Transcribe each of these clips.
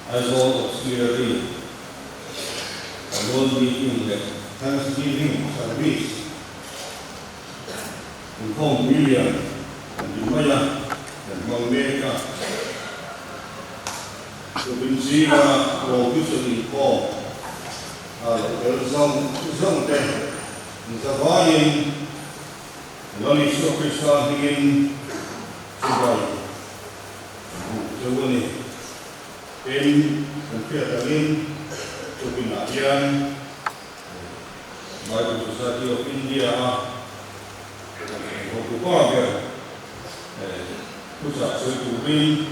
Aizawl Auxiliary Annual Meeting leh Thanksgiving Service Inkhawmpui lian kan ti mai a, kan hmang mek a. Tukin zinga Lawmthusawn inkhawm a lo tel zawng zawng te inzavaiin Lal Isua Krista hmingin chibai kan hmuh cheu a ni. Tin, kan hriat angin tukinah hian Bible Society of India a hotu pa ber thuchah sawi turin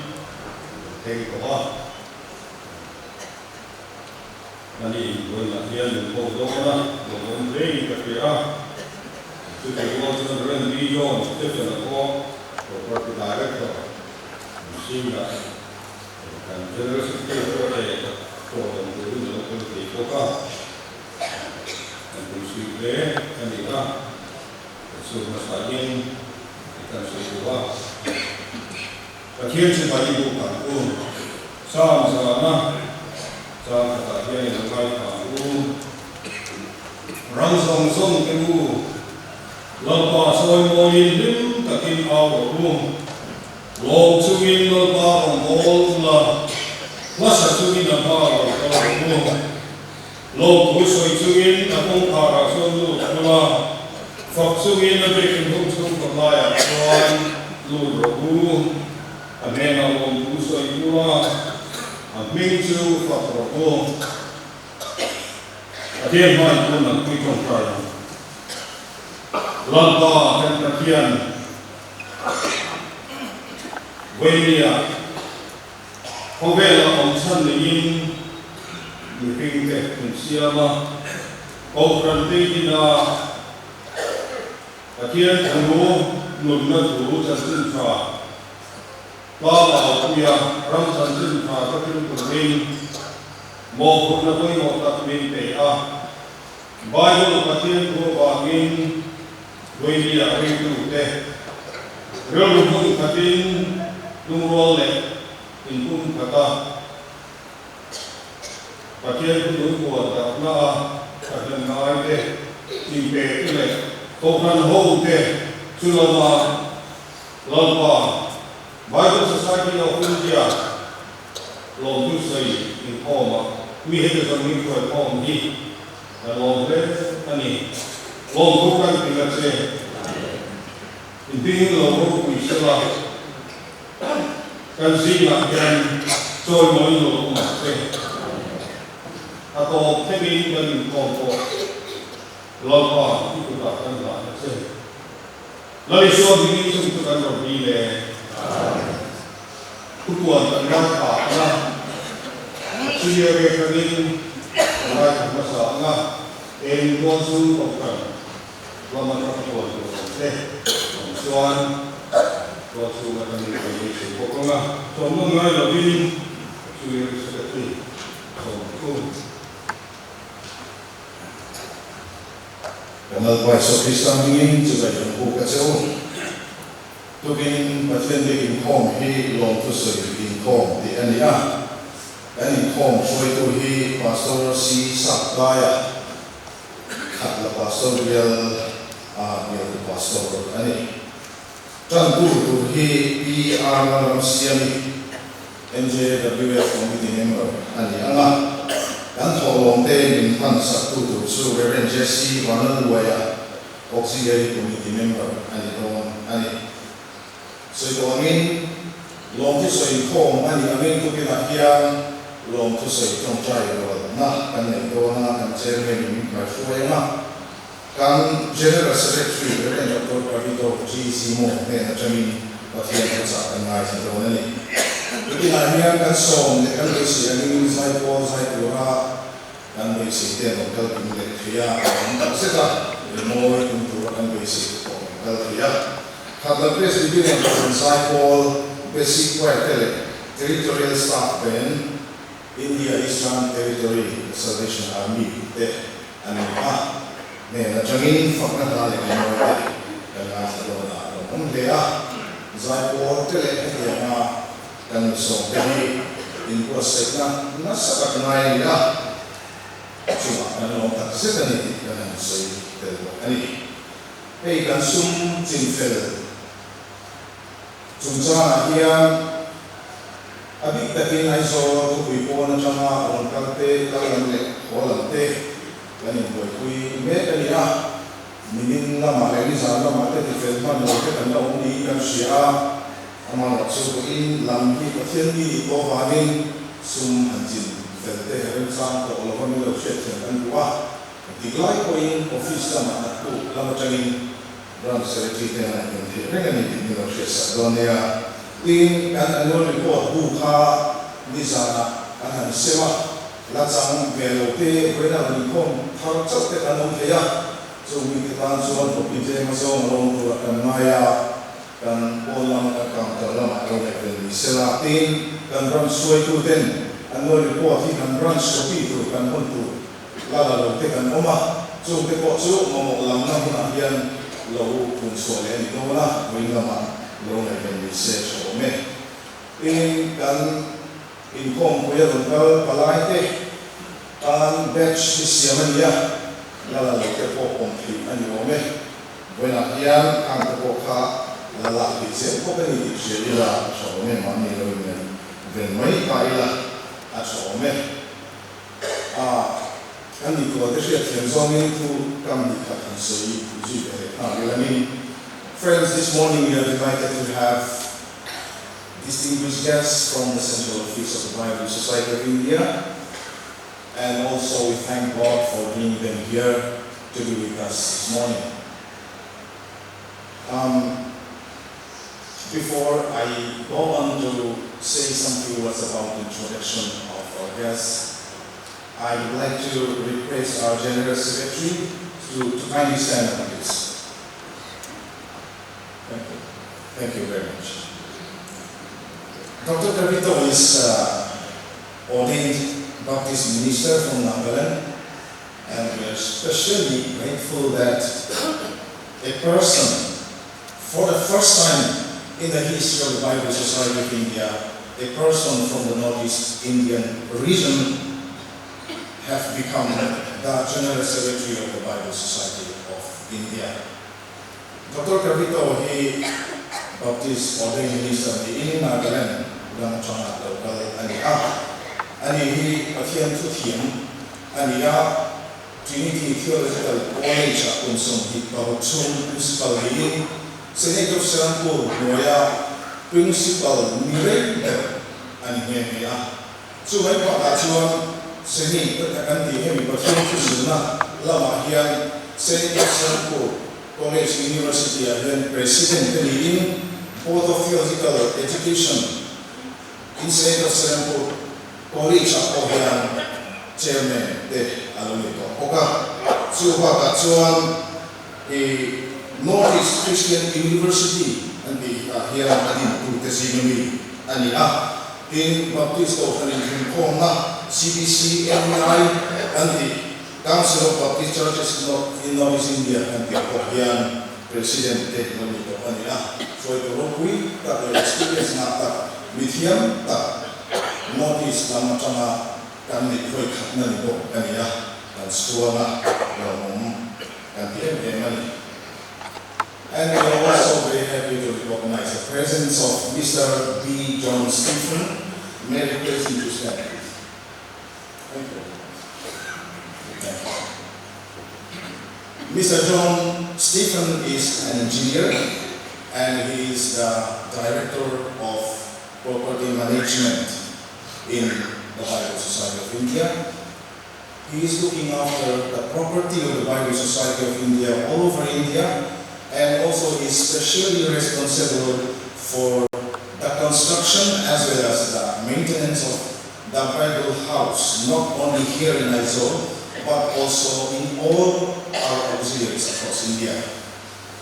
kan thleng tawh a. Ani inbuainah hian min ko dawn a, lawmawm hlein ka hria a. Chutih rual chuan Rev. B. John Stephen-a pawh Property Director Mihringa kan General Secretary pawh leh pawh awm turin a lo kal thei bawk a, kan pui hle a ni a, kan chhun hmasain kan sawi duh a. Pathian chu mai buk ang u, Psalm zana chang khatah hian i lo ngaithla ang u. Ram zawng zawng te u, Lalpa sawi mawiin hlim takin au rawh u. Lawm chungin Lalpa rawn bawl ula, hmasa chungin a hma lo kal rawh u. Lawmthu sawi chungin a kawngkharah chuan lut ula, fak chungin a biakinn hung chhung kawt laiah chuan lut rawh u. A hnenah lawmthu sawi ula, a hming chu fak rawh u. Pathian hmain tun ang pui tawngtai ang. Lalpa kan Pathian Vainia khawvela awm chhan neiin mihringte min siam a, Kohhran teidina Pathian thu nunna thu chanchin tha Tlangaupuia ram chanchin tha ka thil turin mawhphurhna pawimawh tak min pe a. Bible Pathian thu avangin Vawinia ringtute rilru hmun khatin lungrual leh inpum khat a, Pathian thu nung puan darhna a thahnem ngaite inpe te leh Kohhran hote chu lama Lalpa, Bible Society of India lawmthu sawi inkhawmah mi heti zawng min hruai khawm hi ka lawm hle a ni. Lawmthu kan ti la che. I hming lo ropui sela, kan zingah hian chawimawi lo awm ang che. A tawp thlengin kan inkhawm pawh Lalpa i kutah kan dah la che. Lal Isua hmingin chung chu kan rawn ni le. Thupuan kan ngaithla ang a, a chhia rek angin kan ngaithla hmasa ang a, eng tual chu kohhran lama ṭang puan tur awm te awm chuan tual chhunga kan inkhawm mai thei bawk ang a. Thawmhnaw ngai lovin a chhia rek secretary sawm thung. Kan Lalpa Isua Krista hmingin chu zaih kan buk a che u. Tukin Pathian bik inkhawm hi lawmthu sawi inkhawm tih a ni a. Kan inkhawm hruaitu hi Pastor C. Sapkaia, Khatla Pastor bial a bialtu Pastor a ni. Tantu tur hi Pi R. Lalramsiami, MJWF Committee member a ni ang a, kan thawhlawmte min hman saktu tur chu Rev. JC Vanlalluaia, Auxiliary Committee member a ni dawn a ni. Sawi tawh angin lawmthu sawi inkhawm a nih angin tukinah hian lawmthu sawi tawngtai rualna kan nei dawn a, kan Chairman in min kaihruai ang a, kan General Secretary Rev. Doctor Pravito G. Zimo hnen atangin Pathian thuchah kan ngaithla dawn a ni. Tukinah hian kan sawm leh kan beisei angin zaipawl zai tura kan beisei te an rawn kal kim leh thei a, an awm tak zet a, rimawi tum tura kan beisei te pawh an rawn kal thei a. Khatla Presbyterian Kohhran Zaipawl, Basic Choir te leh Territorial Staff Band, India Eastern Territory Salvation Army te an ni a, hnen atangin fakna hla leh rimawi te kan ngaithla dawn a lawmawm hle a, zaipawl te leh hetianga kan insawm te hi. inbuatsaihna nasa tak ngai a ni a, chungah kan lawm tak zet a ni tih kan han sawi tel bawk a ni. Hei kan sum chinfel chungchangah hian a bik takin Aizawl khawpui pawn atanga rawn kal te, kal lam leh haw lam te kan inbuaipui mek a ni a. Nimin lamah leh nizan lamah te tifel hman lo te kan la awm niin kan hria a, amaherawh chu vawiin lam hi Pathian mi nih tawh avangin sum han chin fel te remchang tawh lova min lo hriatthiam kan duh a, dik lai pawhin office lamah naktuk lam atangin Branch Secretary te an inhmun theih reng a ni tih min lo hriatsak dawn nia. Tin, kan annual report bu kha nizanah kan han sem a, La chang ve lo te, vawiin a rawn inkhawm thar chauh te kan awm thei a, chung mite tan chuan copy tlem a zawng a lawm turah kan ngai a, kan pawn lama kan counter lamah lo ngaih vel ni sela. Tin, kan branch hruaitu ten annual report hi kan branch copy tur kan hawn tur la la lo te kan awm a, chung te pawh chu mamawh lamna hmunah hian lo pun chhuah leh a ni dawn a, vawiin lamah lo ngaih vel ni se tha awm e. Tin, kan. Inkhawmpui a rawn kal palai te tan batch hi siam a ni a, la la lo te pawh awm theih a ni awm e. Vawiinah hian khang te pawh kha la lak theih zel bawk a ni tih hria ila a tha awm e, mahni lo in ven mai ta ila a tha awm e. A, kan mikhual te hriat thiam zawngin thu kam hnih khat han sawi zui ve leh nghal ila ni. Friends, this morning we are delighted to have distinguished guests from the Central Office of the Bible Society of India and also we thank God for bringing them here to be with us this morning. Um, before I go on to say some few words about the introduction of our guests, I would like to request our General Secretary to, to kindly stand up, please. Thank you. Thank you very much. Dr. Capito is ordained Baptist minister from Nagaland, and we are especially grateful that a person, for the first time in the history of the Bible Society of India, a person from the Northeast Indian region have become the General Secretary of the Bible Society of India. Doctor Capito hi Baptist ordained minister niin Nagaland ram atanga lo kal a ni a. Ani hi Pathian thuthiam a ni a, Trinity Theological College-ah kum 26 chhung Principal niin Senate of Serampore hnuaia Principal ni reng ber a ni nghe nghe a. Chu mai bakah chuan Senate ka kan tih hemi Pathian thuzirna lamah hian Senate of Serampore College University-ah hian President te niin Board of Theological Education in Senate of Serampore College-ah pawh hian Chairman te a lo ni tawh bawk a. Chu bakah chuan i North East Christian University an tih ah hian a dintute zinga mi a ni a. Tin, Baptist Kohhran inthunkhawmna, CBC, NEI an tih, Council of Baptist Churches in North East India an tih pawh hian President te lo ni tawh a ni a. Hruaitu ropui tak leh experience ngah tak, mithiam tak North East lam atanga kan neih hawi khatna ni bawk a ni a, kan chhuang a, lawmawm kan ti em em a ni. And we are also very happy to recognize the presence of Mister B. John Stephen. May I request him to stand please. Thank you. Thank you. Mister John Stephen is an engineer and he is the director of property management in the Bible Society of India. He is looking after the property of the Bible Society of India all over India and also is specially responsible for the construction as well as the maintenance of the Bible House, not only here in Aizawl, but also in all our auxiliaries across India.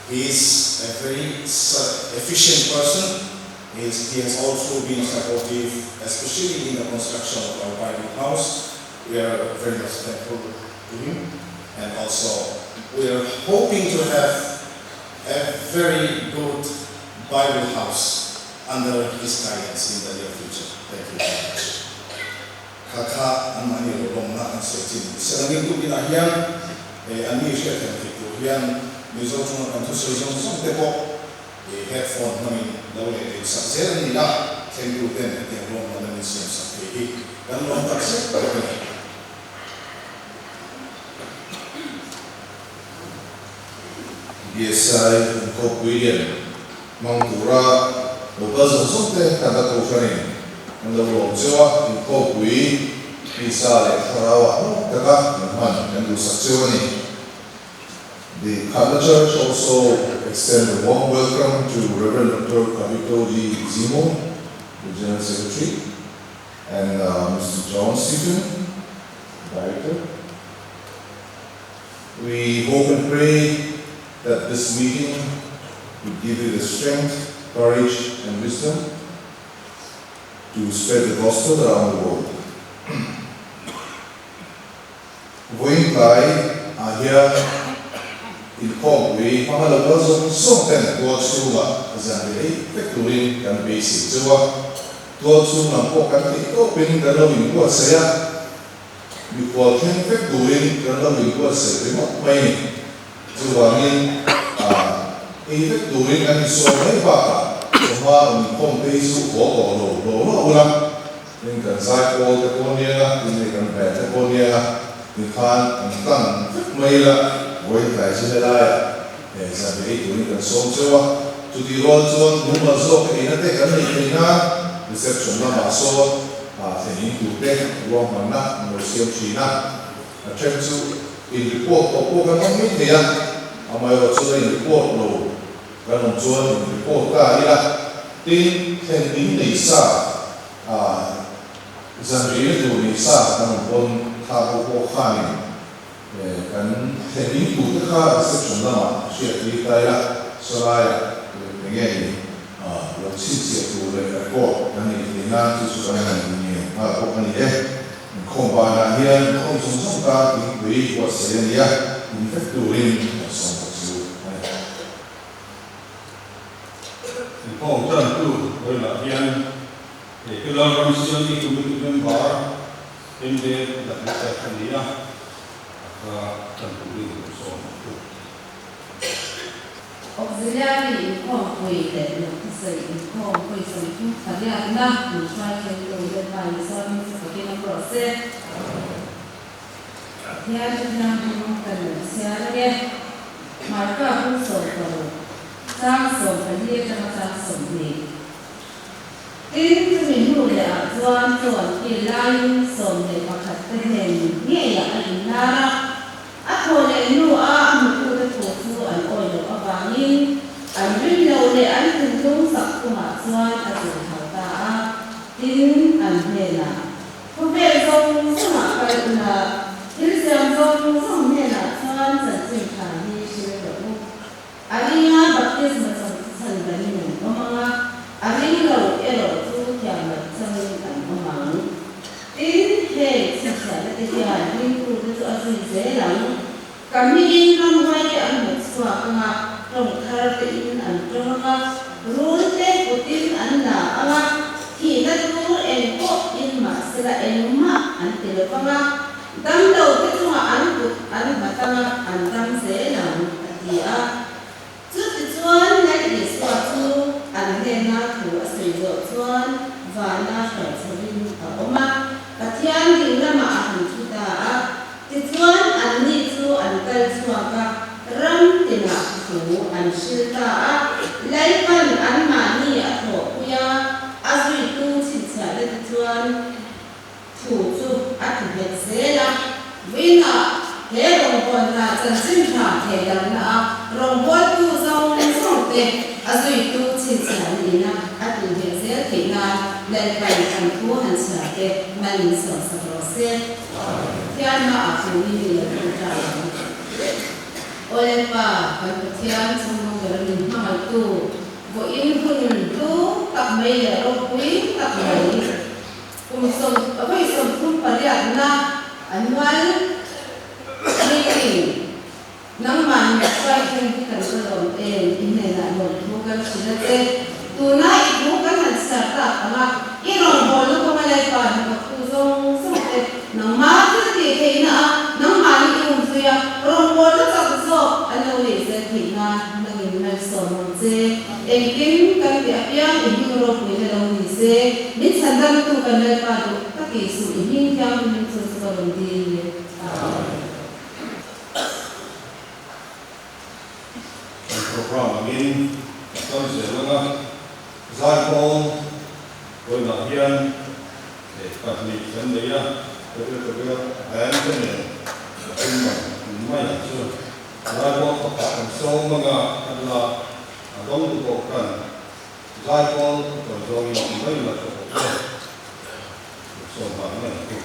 He is a very efficient person. He, is, he has also been supportive, especially in the construction of our Bible House. We are very much thankful to him. And also, we are hoping to have a very good Bible House under his guidance in the near future. Thank you very much. Kha kha anmahni lo lawmna an sawi chin ni se. Langin tukinah hian anni hriatthiam theih tur hian Mizo chunga kan thusawi zawng zawng te pawh headphone hmangin lo leh lei sak zel a ni a, thlengtu ten hetiang ruahmanna min siam sak thei hi kan lawm tak zet bawk a ni. BSI inkhawpui lian hmang tura lo kal zawng zawng te kan la kohhranin an lo lawm cheu a, inkhawpui tisa leh thlarau ah hlawk taka kan hman kan duhsak cheu a ni. The Khatla Church also extend a warm welcome to Reverend Doctor Kavito G. Zimo, the General Secretary, and Mr. John Stephen, Director. We hope and pray that this meeting will give you the strength, courage, and wisdom to spread the gospel around the world. Vawiin tlai ah hian inkhawmpui hmanga lo kal zawng zawng ten tual chhungah zan rih ei vek turin kan beisei cheu a, tual chhung lam pawh kan theih tawpin kan lo inbuatsaih a, mikhual thleng vek turin kan lo inbuatsaih ringawt mai ni. Chuvangin ah ei vek turin kan insawm mai bakah chawhma rawn inkhawm te hi chu haw tawh lo lo lo ula. Tin kan zai pawl te pawh nia, tin hei kan band te pawh nia, ti khan an tlang vek mai ila, vawiin tlai chu helaiah he zanriah ei turin kan sawm cheu a, chutih rual chuan mumal zawk eina te kan neih theih nan reception lamah sawn thlen in tur te ruahmanna an lo siam thin a, a then chu in report tawh pawh kan awm mai thei a, amaherawhchu la in report lo kan awm chuan in report ta ila, tin thlen in nei sa. A zanriah tur ni sa kan awm pawn kha ho pawh khanin kan thlen in tur te kha reception lamah hriat tir ta ila, sawlaiah eng nge ni lo chhinchhiah tur leh record kan neih theih nan chu chu kan han ngen nghal bawk a ni e. Inkhawm banah hian inkhawm zawng zawng tan thingpui buatsaih a ni a, in vek turin kan sawm bawk chu a ni. Inkhawm tantu vawilah hian he Kelal ram siamni committee member MD Lakmita a ni a, a kha tan turin ka sawm ang chu. Auxiliary inkhawmpui leh lungthusawi inkhawm pawisa 38na min hruai thlengtu Lalpa Isua hming chu fakin awm rawh se. Pathian chu thianghlim kan lo chhiar ang e. Marka bung 16, chang 14 atanga chang 20. Tin, chumi hnu leh ah chuan chuan kil laiin 11 te hnen ngeiah a inlar a. A thawh leh hnu a a hmutute thu chu an awih loh avangin an rin loh leh an thinlung sak khumah chuan a zir tho ta a. Tin, an hnenah. Khawvel zawng zawngah kal ula, thil siam zawng zawng hnenah chuan chanchin tha hi hrilh rawh u. A ringa baptisma chang chu chhan danin an awm ang a, a ring lo erawh chu thiam loh changin an awm ang. Tin, heng chhinchhiahna te hian ringtute chu a zui zel ang. Ka hmingin ramhuai te an hmet chhuak ang a, tawng thar tein an tawng ang a, rul te kutin an la ang a, thihna tur eng pawh in mahsela engmah an ti lo vang a, damlo te chungah an kut an nghat ang a, an dam zel ang, a ti a. Chutichuan Lal Isua chu an hnena thu a sawi zawh chuan vana hruai chhoin a awm a, Pathian ding lamah a han thu ta a. Tichuan anni chu an kal chhuak a, ram tinah thu an hril ta a. Lalpan anmahni a thawhpui a, a zuitu chhinchhiahna te chuan Thu chu a ti nghet zel a. Vawiinah he rawngbawlna chanchin tha theihdangna a rawngbawltu zawng zawng te a zuitu chhinchhiah nihna a tih nghet zel theih nan Lalpan kan thu han chhiar te man in sawmsak rawh se. Pathian hmaah tumin i lo tawngtai ang. Aw Lalpa, kan Pathian chungnung ber min hmangaihtu, vawiin hun hlu tak mai leh ropui tak mai, Kum sawm vawi 38na annual meeting nangmah min hruai thleng hi kan va lawm em? I hnenah lawmthu kan hrilh a che. Tuna i thu kan han chhiar tak ang a, i rawngbawlna kawnga Lalpa hnathawktu zawng zawng te. kal zel ang a, Zaipawl vawiinah hian pahnih kan nei a, Pretoria band te nen pathum man mai ang chu. Zaipawl pakhat kan sawm ang a, kan la a dawng tu pawh khan Zaipawl a tawi zawngin ti mai la tha bawk e. Sawm nghal mai ang chu.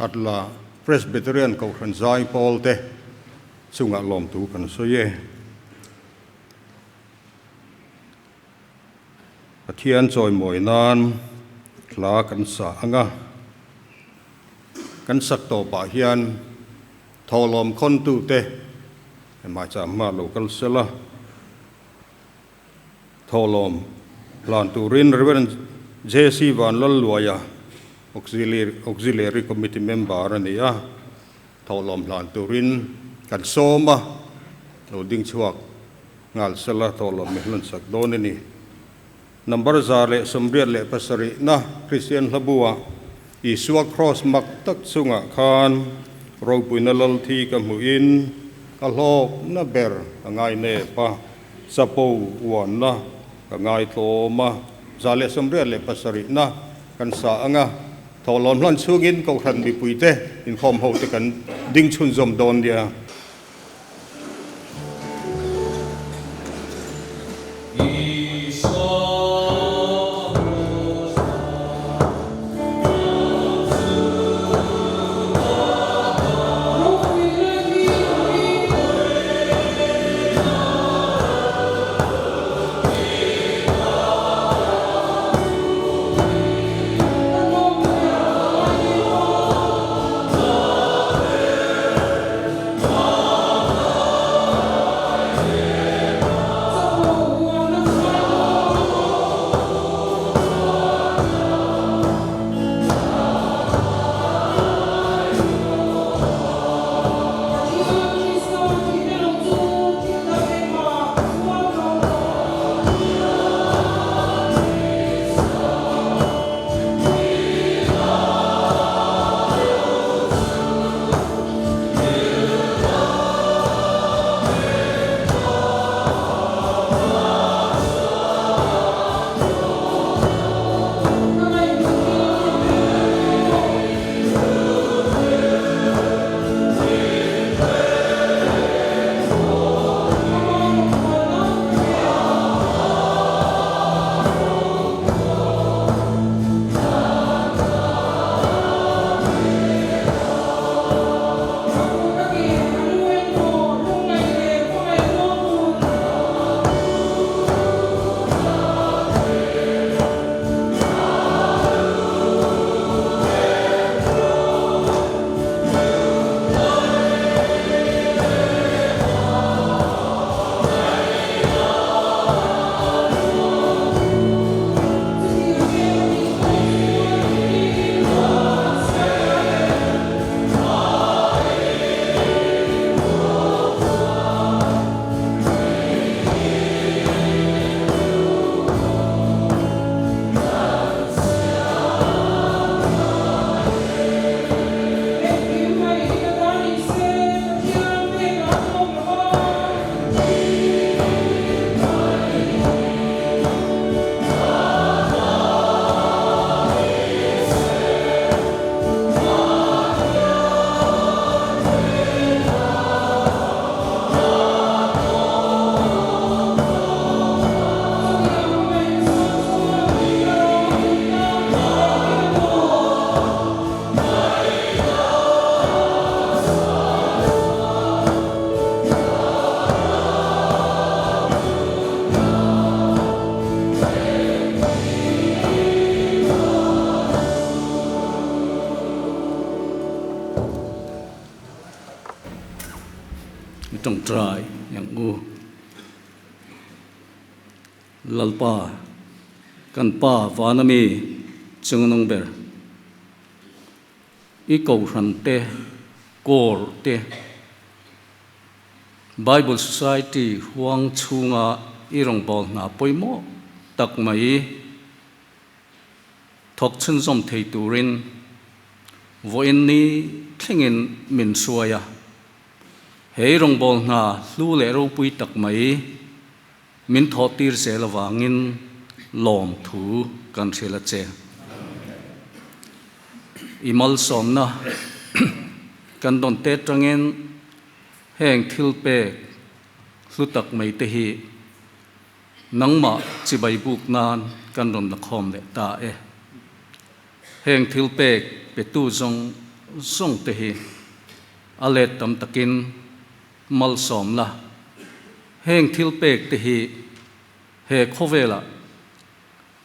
Khatla Presbyterian Kohhran zai pawl te chungah lawmtu kan sawi e. Pathian chawimawi nan hla kan sa ang a, kan sak tawpah hian thawhlawm khawntute hmaichah hma lo kal sel a, thawhlawm hlan turin Rev. JC Vanlalluaia, Auxiliary Committee Member a ni a, thawhlawm hlan turin kan sawm a, lo ding chhuak nghal sela thawhlawm mi hlan sak dawn a ni. Number 187 na Kristian hlabua Isua Kraws mak tak chungah khan ropuina lal thi ka hmuhin ka hlawkna ber ka ngai nep a, chapo uanna ka ngai tlawm a, 187 na kan sa ang a, thawhlawm hlan chungin Kohhran mipuite inkhawm hote kan ding chhunzawm dawn nia. Tawngtai ang u. Lalpa, kan Pa vana mi chungnung ber, i kohhran te, kawr te, Bible Society huang chhunga i rawngbâwl hna pawimawh tak mai thawk chhunzawm thei turin vawiin ni thlengin min hruai a. He rawngbâwl hna hlu leh ropui tak mai min thawhtir zel avangin lawmthu kan hrilh a che. I malsawmna kan dawn te atangin heng thil pek hlu tak mai te hi nangmah chibai buk nan kan rawn la khawm leh ta e. Heng thil pek petu zawng zawng te hi a let tam takin malsawm la. Heng thil pek te hi he khawvelah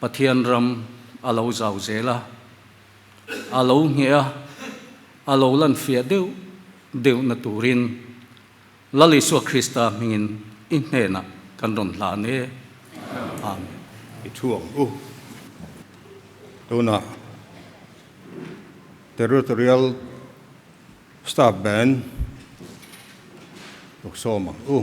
Pathian ram a lo zau zel a, a lo ngheh a, a lo lan fiah deuh deuhna turin Lal Isua Krista hmingin i hnenah kan rawn hlan e. Amen. I thu ang u. Tunah Territorial Staff Band sawm ang u.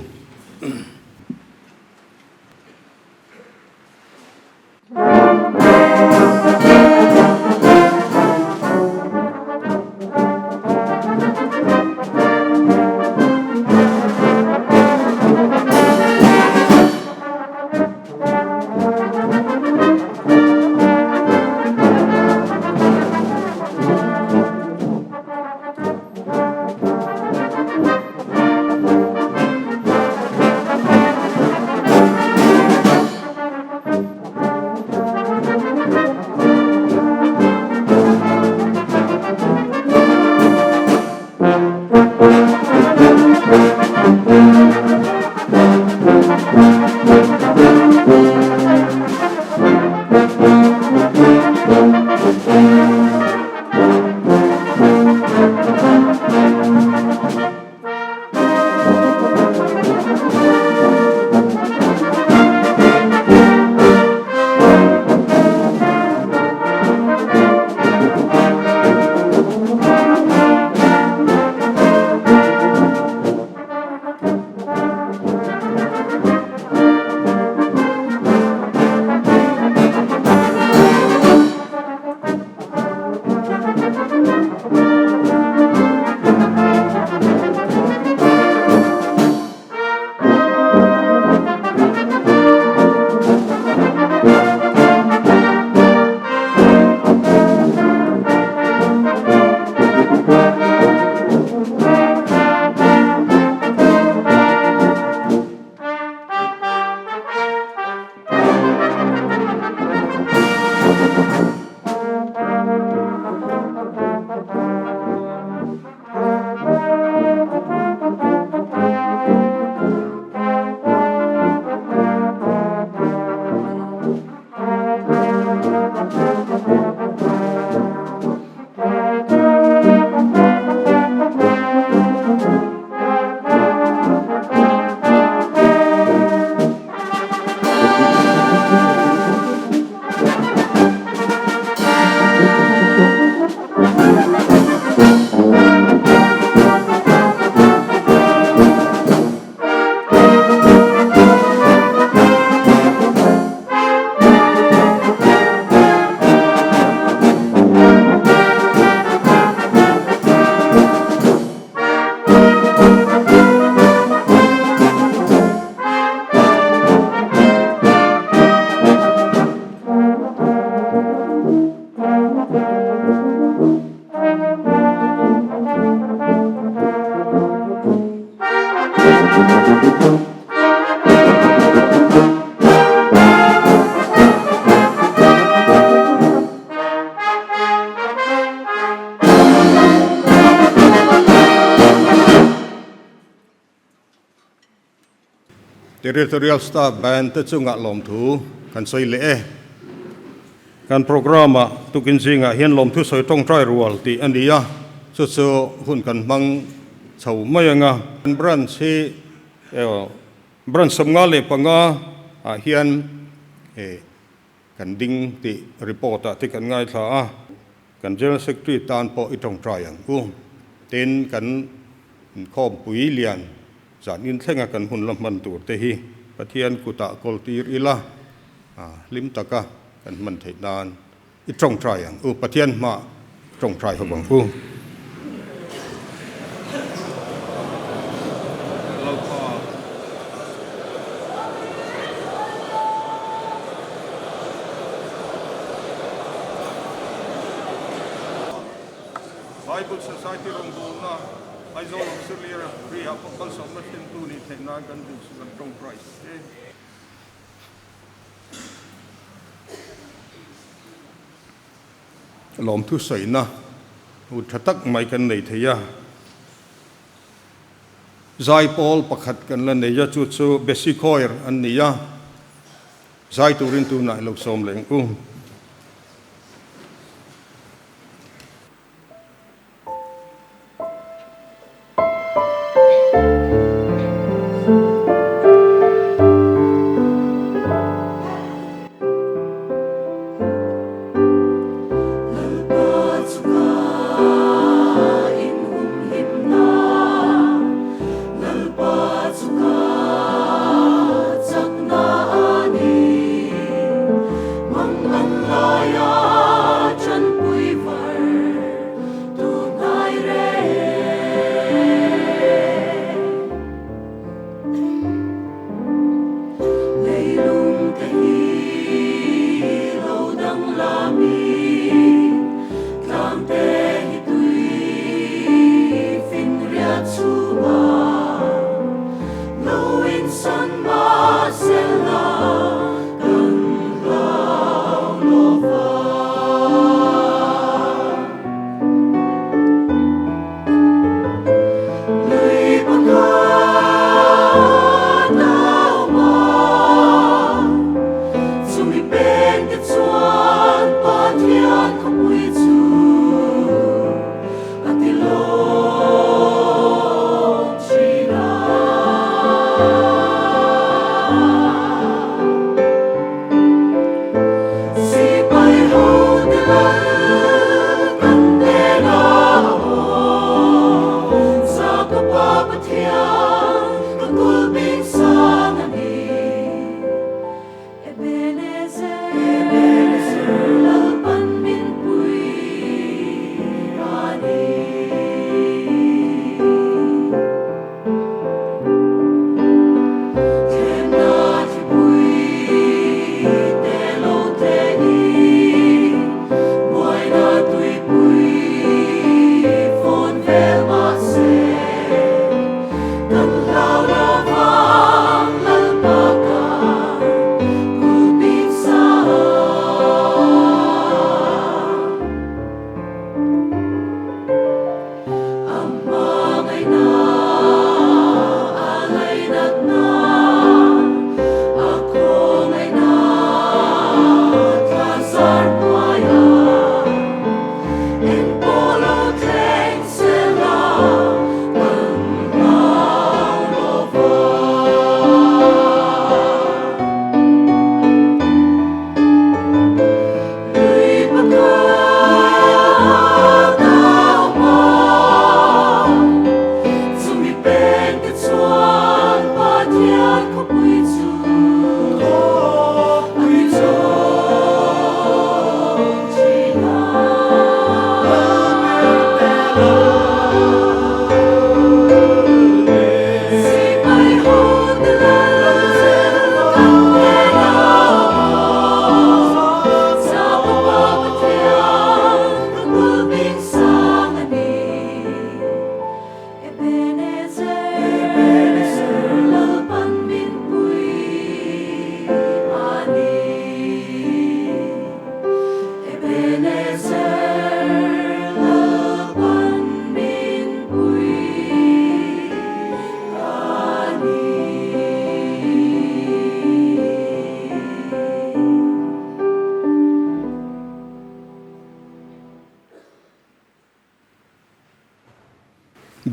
Territorial Staff Band te chungah lawmthu kan sawi leh e. Kan programme-ah tukin zingah hian lawmthu sawi tawngtai rual tih a ni a, chu chu hun kan hmang chho mai ang a. Kan branch hi Branch 55 ah hian kan ding tih report ah te kan ngaithla a, kan General Secretary tan pawh i tawngtai ang u. Tin, kan inkhawmpui lian zan inthlenga kan hun la hman tur te hi Pathian kutah kawl tir ila, hlim taka kan hman theih nan i tawngtai ang u. Pathian hmah tawngtai ho ang u. Bible Society rawngbawlna Aizawl Auxiliary ah pawh kalsawmna thlentu nih theih nan kan duhsak an tawngtai e. Lawmthu sawina hun tha tak mai kan nei thei a. Zaipawl pakhat kan la nei a, chu chu Besi Choir an ni a. Zai turin tunah i lo sawm leh ang u.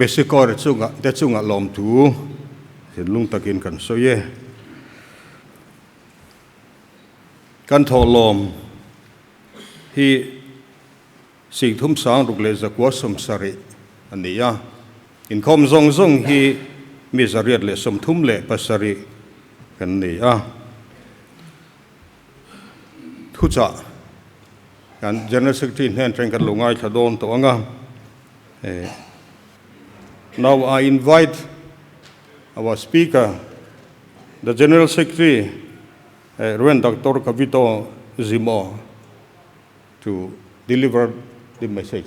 Besikawr chunga te chunga lawmthu Thinlung takin kan sawi e. Kan thawhlawm hi Singthum sang ruk leh zakua sawmsarih a ni a. Inkhawm zawng zawng hi mi zariat leh 37 kan ni a. Thuchah kan General Secretary hnen atangin kan lo ngaithla dawn tawh ang a. Now I invite our speaker, the General Secretary, Rev. Doctor Kavito Zimo to deliver the message.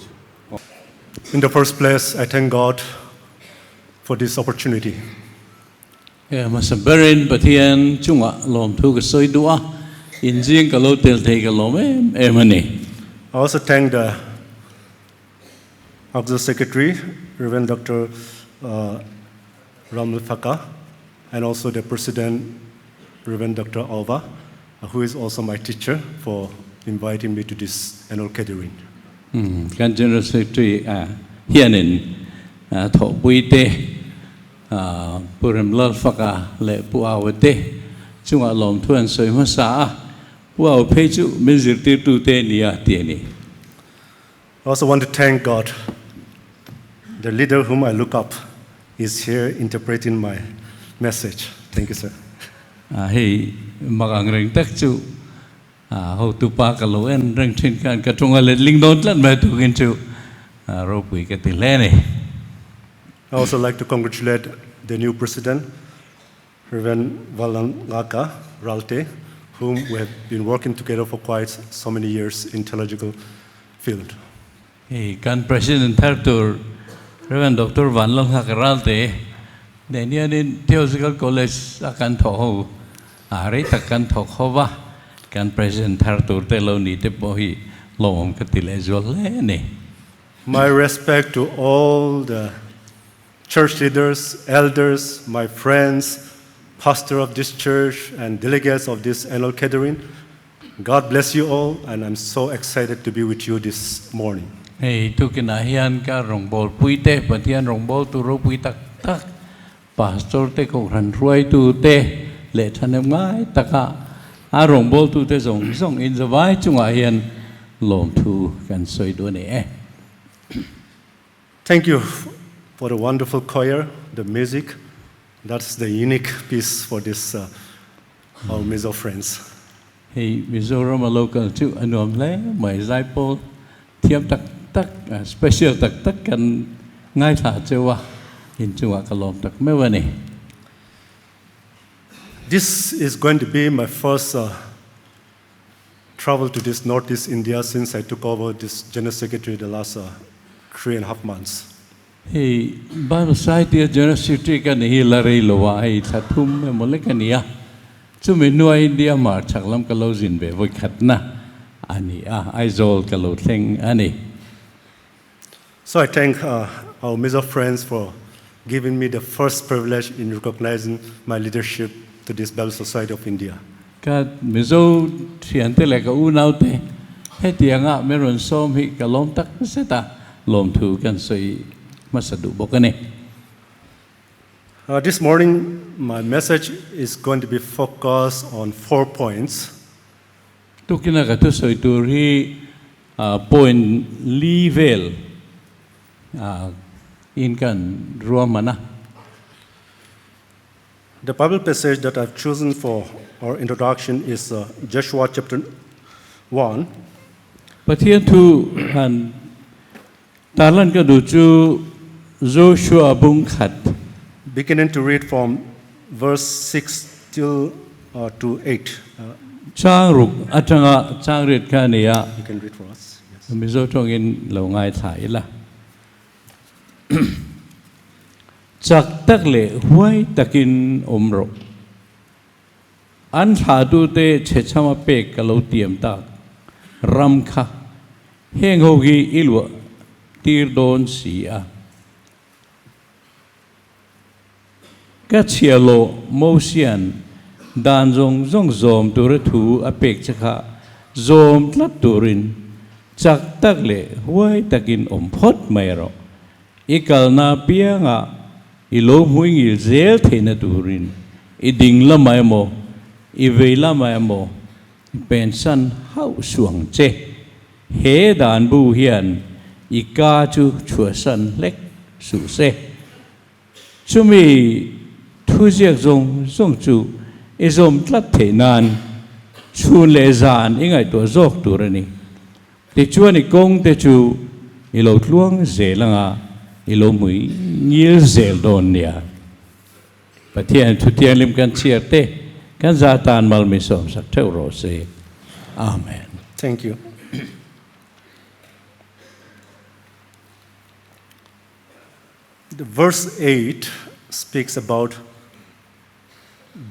In the first place, I thank God for this opportunity. Hmasa berin Pathian chungah lawmthu ka sawi duh a, inzing ka lo tel thei ka lawm em em a ni. I also thank the Auxiliary Secretary, Reverend Doctor Ramlfaka, and also the President, Reverend Doctor Alva, who is also my teacher, for inviting me to this annual gathering. Kan General Secretary hianin thawhpui te Pu Remlalfaka leh Pu Aua te chungah lawmthu an sawi hmasa a, Pu Aua phei chu min zirtirtu te nia ti a ni. I also want to thank God, the leader whom I look up is here interpreting my message. Thank you, sir. Hei mak ang reng tak chu hotupa ka lo en reng thin khan ka ṭawnga letling dawn tlat mai tukin chu ropui ka ti hle a ni. I also like to congratulate the new president, Reverend Valangaka Ralte, whom we have been working together for quite so many years in theological field. Hei kan President thar tur Rev. Doctor Vanlalnghaka Ralte nen hianin Theological College a kan thawk ho a, rei tak kan thawk ho va, kan President thar tur te lo ni te pawh hi lawmawm ka ti leh zual hle a ni. My respect to all the church leaders, elders, my friends, pastor of this church and delegates of this annual gathering. God bless you all and I'm so excited to be with you this morning. Hei tukinah hian ka rawngbâwl puite, Pathian rawngbâwltu ropui tak tak, Pastor te, Kohhran hruaitu te leh thahnem ngai taka a rawngbâwltu te zawng zawng inzawai chungah hian lawmthu kan sawi duh a ni e. Thank you for the wonderful choir, the music. That's the unique piece for this uh, our Mizo friends. Hei Mizoram a local chu a nuam hle mai zaipawl thiam tak tak special tak tak kan ngaithla cheu a inchungah ka lawm tak meuh a ni. This is going to be my first uh, travel to this Northeast India since I took over this General Secretary the last uh, 3.5 months. Hei Bible Society a General Secretary ka ni hi la rei lo a, hei thla thum emaw lek a ni a, chumi hnua India hmar chhak lam ka lo zin ve vawi khatna a ni a, Aizawl ka lo thleng a ni. So I thank uh, our Mizo friends for giving me the first privilege in recognizing my leadership to this Bible Society of India. Ka Mizo thiante leh ka unaute hetianga min rawn sawm hi ka lawm tak zet a, lawmthu kan sawi hmasa duh bawk a ni. This morning my message is going to be focused on four points. Tukina ka thusawi tur hi point li vel in kan ruahman a. The Bible passage that I've chosen for our introduction is uh, Joshua chapter 1. Pathian thu han tarlan ka duh chu Joshua bung khat. Beginning to read from verse 6 till uh, to 8. Uh, Chang ruk atanga chang riat kha a ni a. You can read for us. Yes. Mizo tawngin lo ngaithla ila. Chak tak leh huai takin awm rawh. An thlahtute chhechhama pek ka lo tiam tak ram kha heng ho hi i luah tir dawn si a. Ka chhiahhlawh Mosia'n dan zawng zawng zawm tura thu a pek che kha zawm tlat turin chak tak leh huai takin awm phawt mai rawh. I kalna piangah I lo hmuingil zel theihna turin i ding lamah emaw, i vei lamah emaw i pensan hauh suh ang che. He dan bu hian i ka chu chhuahsan hlek suh se. Chumi thuziak zawng zawng chu i zawm tlat theih nan chhun leh zan i ngaihtuah zawk tur a ni. Tichuan i kawng te chu i lo tluang zel anga i lo hmui ngil zel dawn nia. Pathian thutianghlim kan chhiar te kan za tan mal mi sawmsak theuh rawh se. Amen. Thank you. The verse 8 speaks about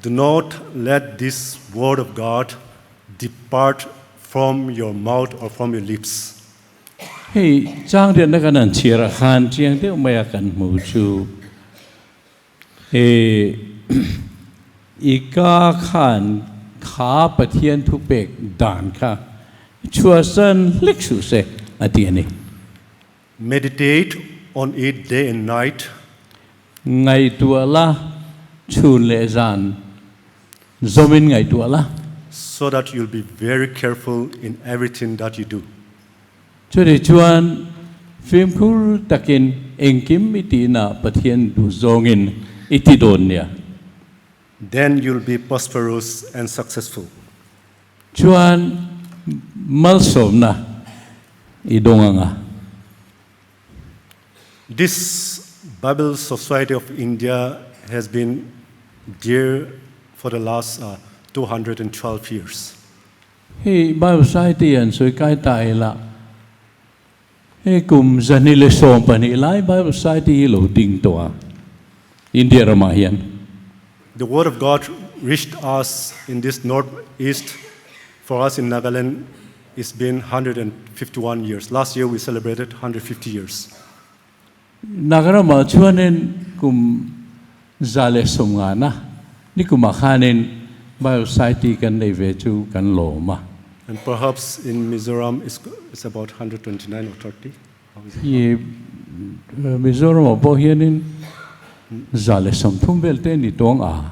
do not let this word of God depart from your mouth or from your lips. Hei chang riatna kan han chhiar ah khan chiang deuh mai a kan hmu chu e i ka khan kha Pathian thupek dan kha chhuahsan hlek suh se a ti a ni. Meditate on it day and night. Ngaihtuah la, chhun leh zan zawmin ngaihtuah la. So that you'll be very careful in everything that you do. Chutih chuan fimkhur takin engkim i tihna Pathian duh zawngin i ti dawn nia. Then you'll be prosperous and successful. Chuan malsawmna i dawng anga. This Bible Society of India has been there for the last 212 years. Hei Bible Society an sawi kai ta ila, hei kum 112 lai Bible Society hi lo ding tawh a, India ramah hian. The word of God reached us in this northeast for us in Nagaland it's been 151 years. Last year we celebrated 150 years. Nagaramah chuanin kum 150 na nikumah khanin Bible Society kan nei ve chu kan lawm a. And perhaps in Mizoram it's, it's about 129 or 30. How is it? I Mizoramah pawh hianin 130 vel te ni tawng a.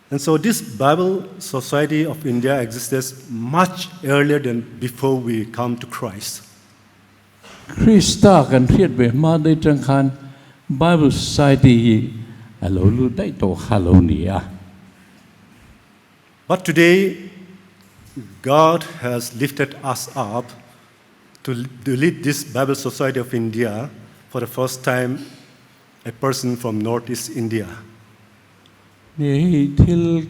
And so this Bible Society of India existed much earlier than before we come to Christ. Krista kan hriat ve hma daih tang khan Bible Society hi a lo lut daih tawh kha lo ni a. But today, God has lifted us up to, to lead this Bible Society of India for the first time, a person from Northeast India. Ni hei thil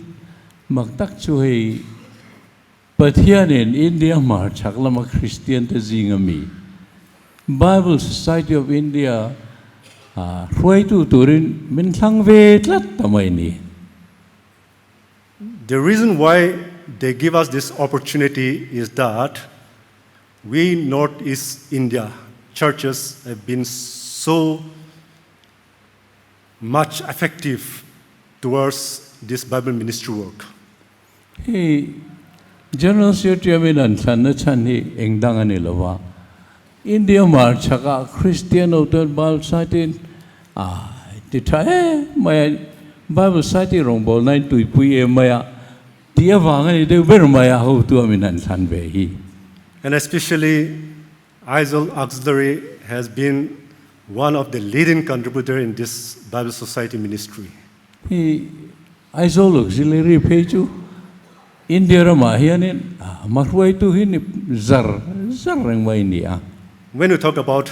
mak tak chu hei Pathianin India hmar chhak lama Kristian te zinga mi Bible Society of India hruaitu turin min thlang ve tlat ta mai ni. The reason why they give us this opportunity is that we Northeast India churches have been so much effective towards this Bible ministry work. Hei General Secretary min an thlanna chhan hi eng dang a ni lova, India hmar chhakah Kristian ho chuan Bible Society a ti tha em mai a, Bible Society rawngbawlna in tuipui em mai a tih avang a ni deuh ber mai a hotu a min an thlan ve hi. And especially Aizawl Auxiliary has been one of the leading contributor in this Bible Society ministry. Hei Aizawl Auxiliary phei chu India ramah hianin a hruaitu hi ni zar zar reng mai ni a. When we talk about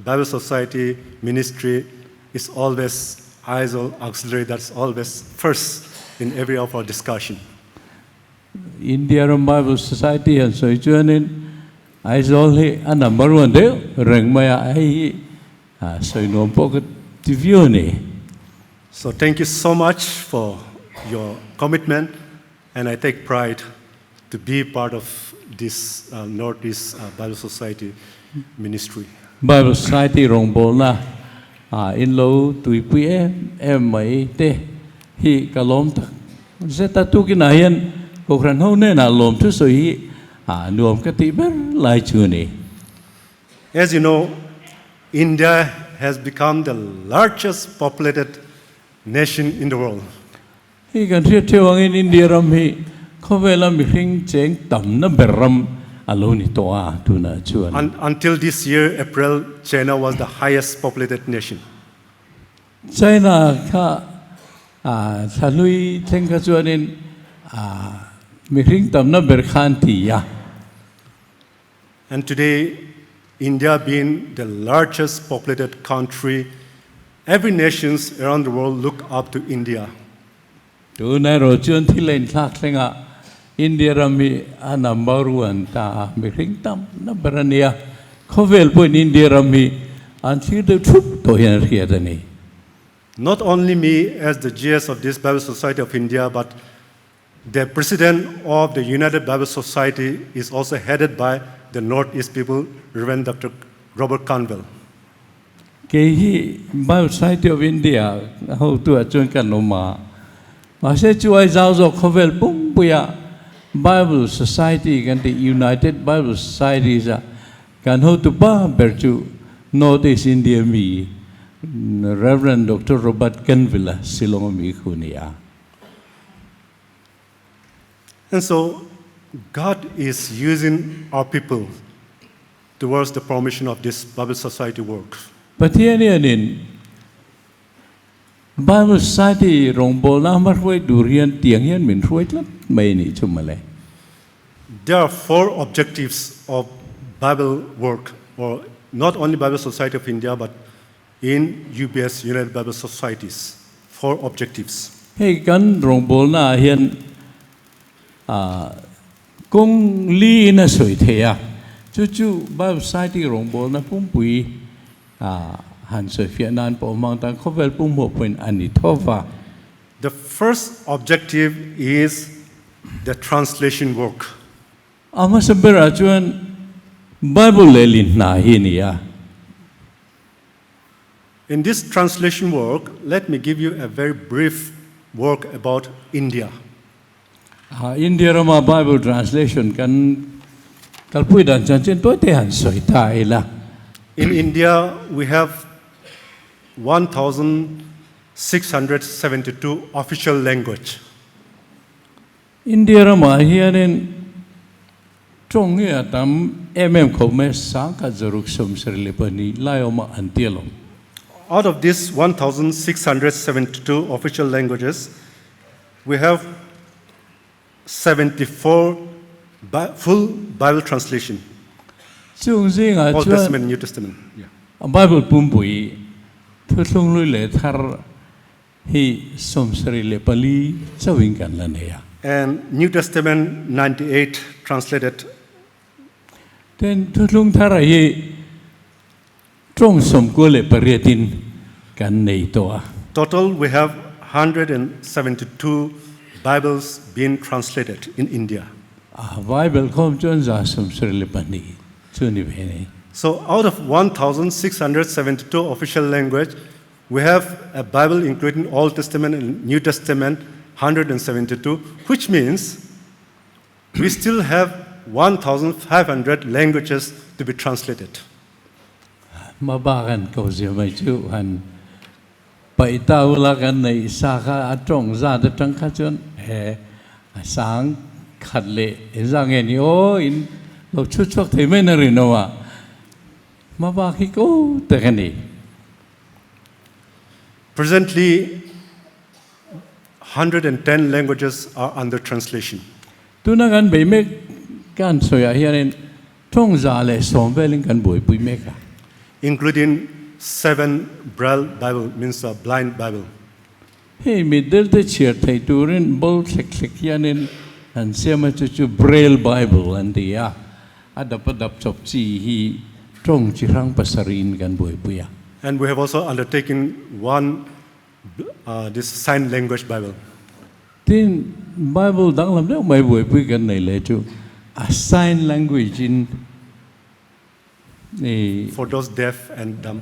Bible Society ministry, it's always Aizawl Auxiliary that's always first in every of our discussion. India ram Bible Society han sawi chuanin Aizawl hi a number one deuh reng mai a, hei hi sawi nuam pawh ka ti viau a ni. So thank you so much for your commitment, and I take pride to be part of this Northeast Bible Society ministry. Bible Society rawngbawlna in lo tuipui em em mai te hi ka lawm tak zet a, tukinah hian Kohhran ho hnenah lawm thu sawi hi nuam ka tih ber lai chu a ni. As you know, India has become the largest populated nation in the world. Hei kan hriat theuh angin India ram hi khawvela mihring cheng tamna ber ram a lo ni tawh a tunah chuan. Until this year, April, China was the highest populated nation. China kha thla hlui thleng kha chuanin mihring tamna ber kha an ti a. And today, India being the largest populated country, every nations around the world look up to India. Tuna erawh chuan thil a inthlak thleng a, India ram hi a number one ta a, mihring tamna ber a nia. Khawvel pawhin India ram hi an thlir deuh thup tawh hian a hriat a ni. Not only me as the GS of this Bible Society of India, but the president of the United Bible Society is also headed by the North East people, Reverend Doctor Robert Conville. Kei hi Bible Society of India hotu ah chuan kan awm a, mahse chu ai zau zawk khawvel pumpuia Bible Society kan tih United Bible Societies ah kan hotu pa ber chu North East India mi Reverend Doctor Robert Conville a Shillong a mi khu ni a. And so God is using our people towards the promotion of this Bible Society work. Pathian hianin Bible Society rawngbawlna hma hruai tur hian tiang hian min hruai tlat mai a nih chu mawle. There are four objectives of Bible work, or not only Bible Society of India but in UBS United Bible Societies, four objectives. Hei kan rawngbawlna ah hian kawng li in a sawi thei a, chu chu Bible Society rawngbawlna pumpui han sawi fiah nan pawh hmang tan khawvel pumhmuh pawhin a ni tho va. The first objective is the translation work. A hmasa berah chuan Bible lehlin hna hi a ni a. In this translation work, let me give you a very brief work about India. India rama Bible translation kan kalpui dan chanchin tawi te han sawi ta ila. In India, we have 1,672 official language. India ramah hianin tawng hi a tam em em khawp mai, sangkhat zaruk sawmsarih leh pahnih lai awma an ti alawm. Out of this 1,672 official languages, we have 74 full Bible translation. Chung zingah Old chuan Testament, New Testament. Yeah. Bible pumpui thuthlung lui leh thar hi 74 chauhin kan la nei a. And New Testament 98 translated. Tin, thuthlung thara hi tawng 98 in kan nei tawh a. Total we have 172 Bibles being translated in India. A Bible khawm chuan 172 chu ni ve ni. So out of 1,672 official language, we have a Bible including Old Testament and New Testament, 172, which means we still have 1,500 languages to be translated. Ma ba kan ko zia mai chu han pai tau la kan nei sa kha a tawng zat atang kha chuan he sang khat leh za nge ni aw in lo chhut chhuak thei mai na rin lo a ma ba khi ko tak a ni. Presently, 110 languages are under translation. Tuna kan bei mek kan sawiah hianin tawng 110 velin kan buaipui mek a. Including 7 Braille Bible, means a blind Bible. Hei mitdel te chhiar thei turin bol thlek thlek hianin an siam a, chu chu Braille Bible an ti a, a dap a dap chawp chi hi tawng chi hrang pasarih in kan buaipui a. And we have also undertaken one this sign language Bible. Tin, Bible danglam deuh mai buaipui kan nei leh chu a sign language in i. For those deaf and dumb.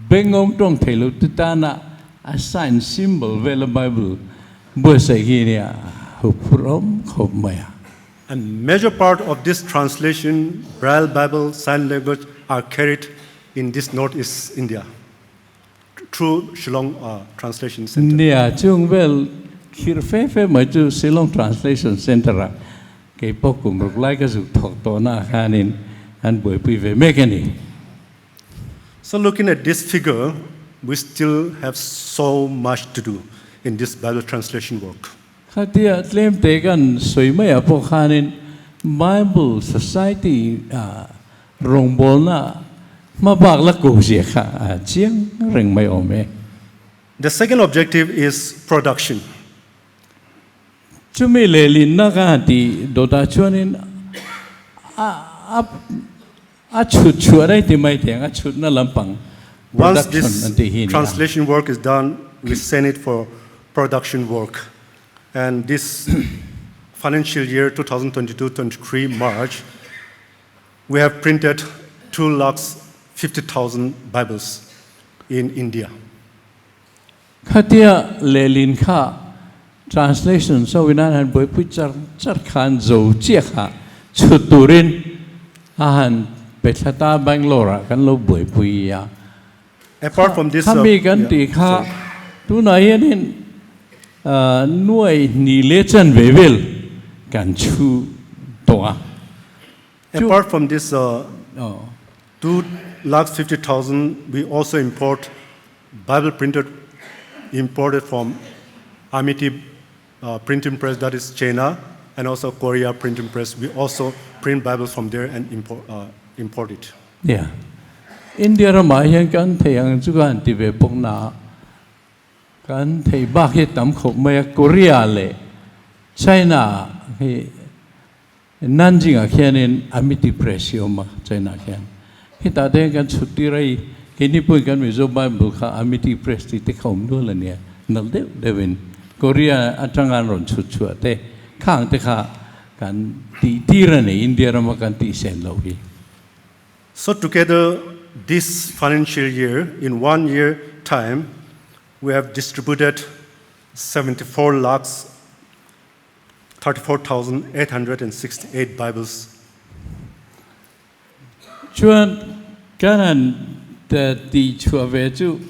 Bengawng tawng thei lo te tana a sign symbol vela Bible buatsaih hi nia huphurhawm khawp mai a. A major part of this translation, Braille Bible, sign language are carried in this Northeast India through Shillong Translation Center. Nia, chung vel khir fe fe mai chu Shillong Translation Center ah kei pawh kum ruk lai ka zuk thawk tawh na ah khanin an buaipui ve mek a ni. So looking at this figure, we still have so much to do in this Bible translation work. Khatia tlem te kan sawi maiah pawh khanin Bible Society ah rawngbawlna hmabak la ko zia kha a chiang reng mai awm e. The second objective is production. Chumi lehlinna ka han tih dawtah chuanin a a a chhut chhuah daih ti mai thei ang, a chhutna lampang Once production this an tih hi a ni a. translation work is done, we send it for production work. And this financial year 2022-23 March, we have printed 2 lakhs 50,000 Bibles in India. Khatia lehlin kha translation sawi nan han buaipui char char khan zo chiah kha chhut turin a han pe thla ta Bangalore ah kan lo buaipui a. Apart from this, Khami kan tih kha tunah hianin nuai hnih leh chanve vel kan chhu tawh a. Apart from this 2 lakhs 50,000 we also import Bible printed imported from Amity Printing Press that is China and also Korea Printing Press we also print Bibles from there and import import it. Nia, India ramah hian kan thei ang chu ka han ti ve bawk na, kan thei bak hi tam khawp mai a, Korea leh China hi Nanjing ah khianin Amity Press hi a awm a, China ah khian. Hetah te hian kan chhut tir a i, keini pawhin kan Mizo Bible kha Amity Press tih te kha awm nual a nia, nalh deuh deuhin Korea atanga an rawn chhut chhuah te khang te kha kan tih tir a ni, India rama kan tih sen loh hi. So together this financial year, in one year time, we have distributed 74 lakhs 34,868 Bibles. Chuan kan han tih chhuah ve chu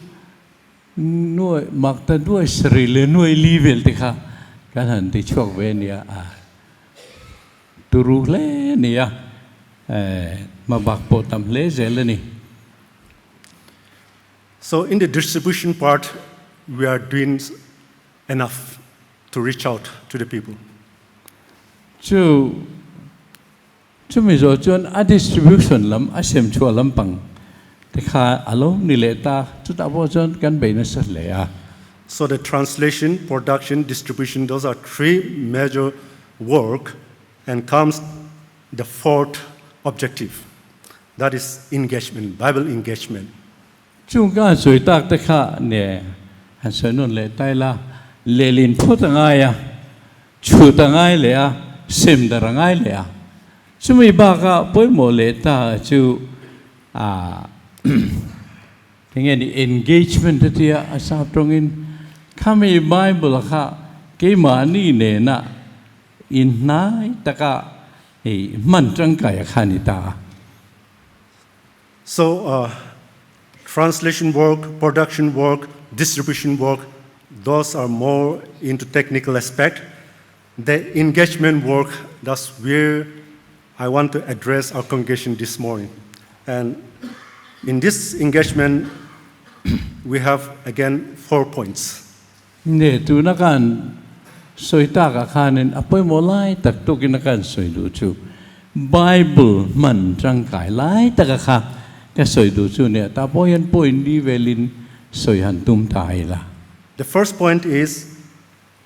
nuai mak ta nuai sarih leh nuai li vel te kha kan han ti chhuak ve a nia, a turu hle a ni a, hmabak pawh tam hle zel a ni. So in the distribution part we are doing enough to reach out to the people. Chu chumi zawh chuan a distribution lam, a sem chhuah lampang te kha a lo ni leh ta, chutah pawh chuan kan bei nasa hle a. So the translation, production, distribution, those are three major work and comes the fourth objective, that is engagement, Bible engagement. Chung ka han sawi tak te kha ne han sawi nawn leh ta ila, lehlin phawt a ngai a, chhut a ngai leh a, sem dar a ngai leh a. Chumi bakah pawimawh leh ta chu ah enge ni engagement a tia a sap tawngin khami Bible kha keimahni nena inhnai taka hei hman tangkai a kha ni ta a. So translation work, production work, distribution work, those are more into technical aspect. The engagement work, that's where I want to address our congregation this morning. And in this engagement, we have again four points. Ne tuna kan sawi takah khanin a pawimawh lai tak tukin a kan sawi duh chu Bible hman tangkai lai taka kha ka sawi duh chu nia tah pawh hian point li velin sawi han tum ta ila. The first point is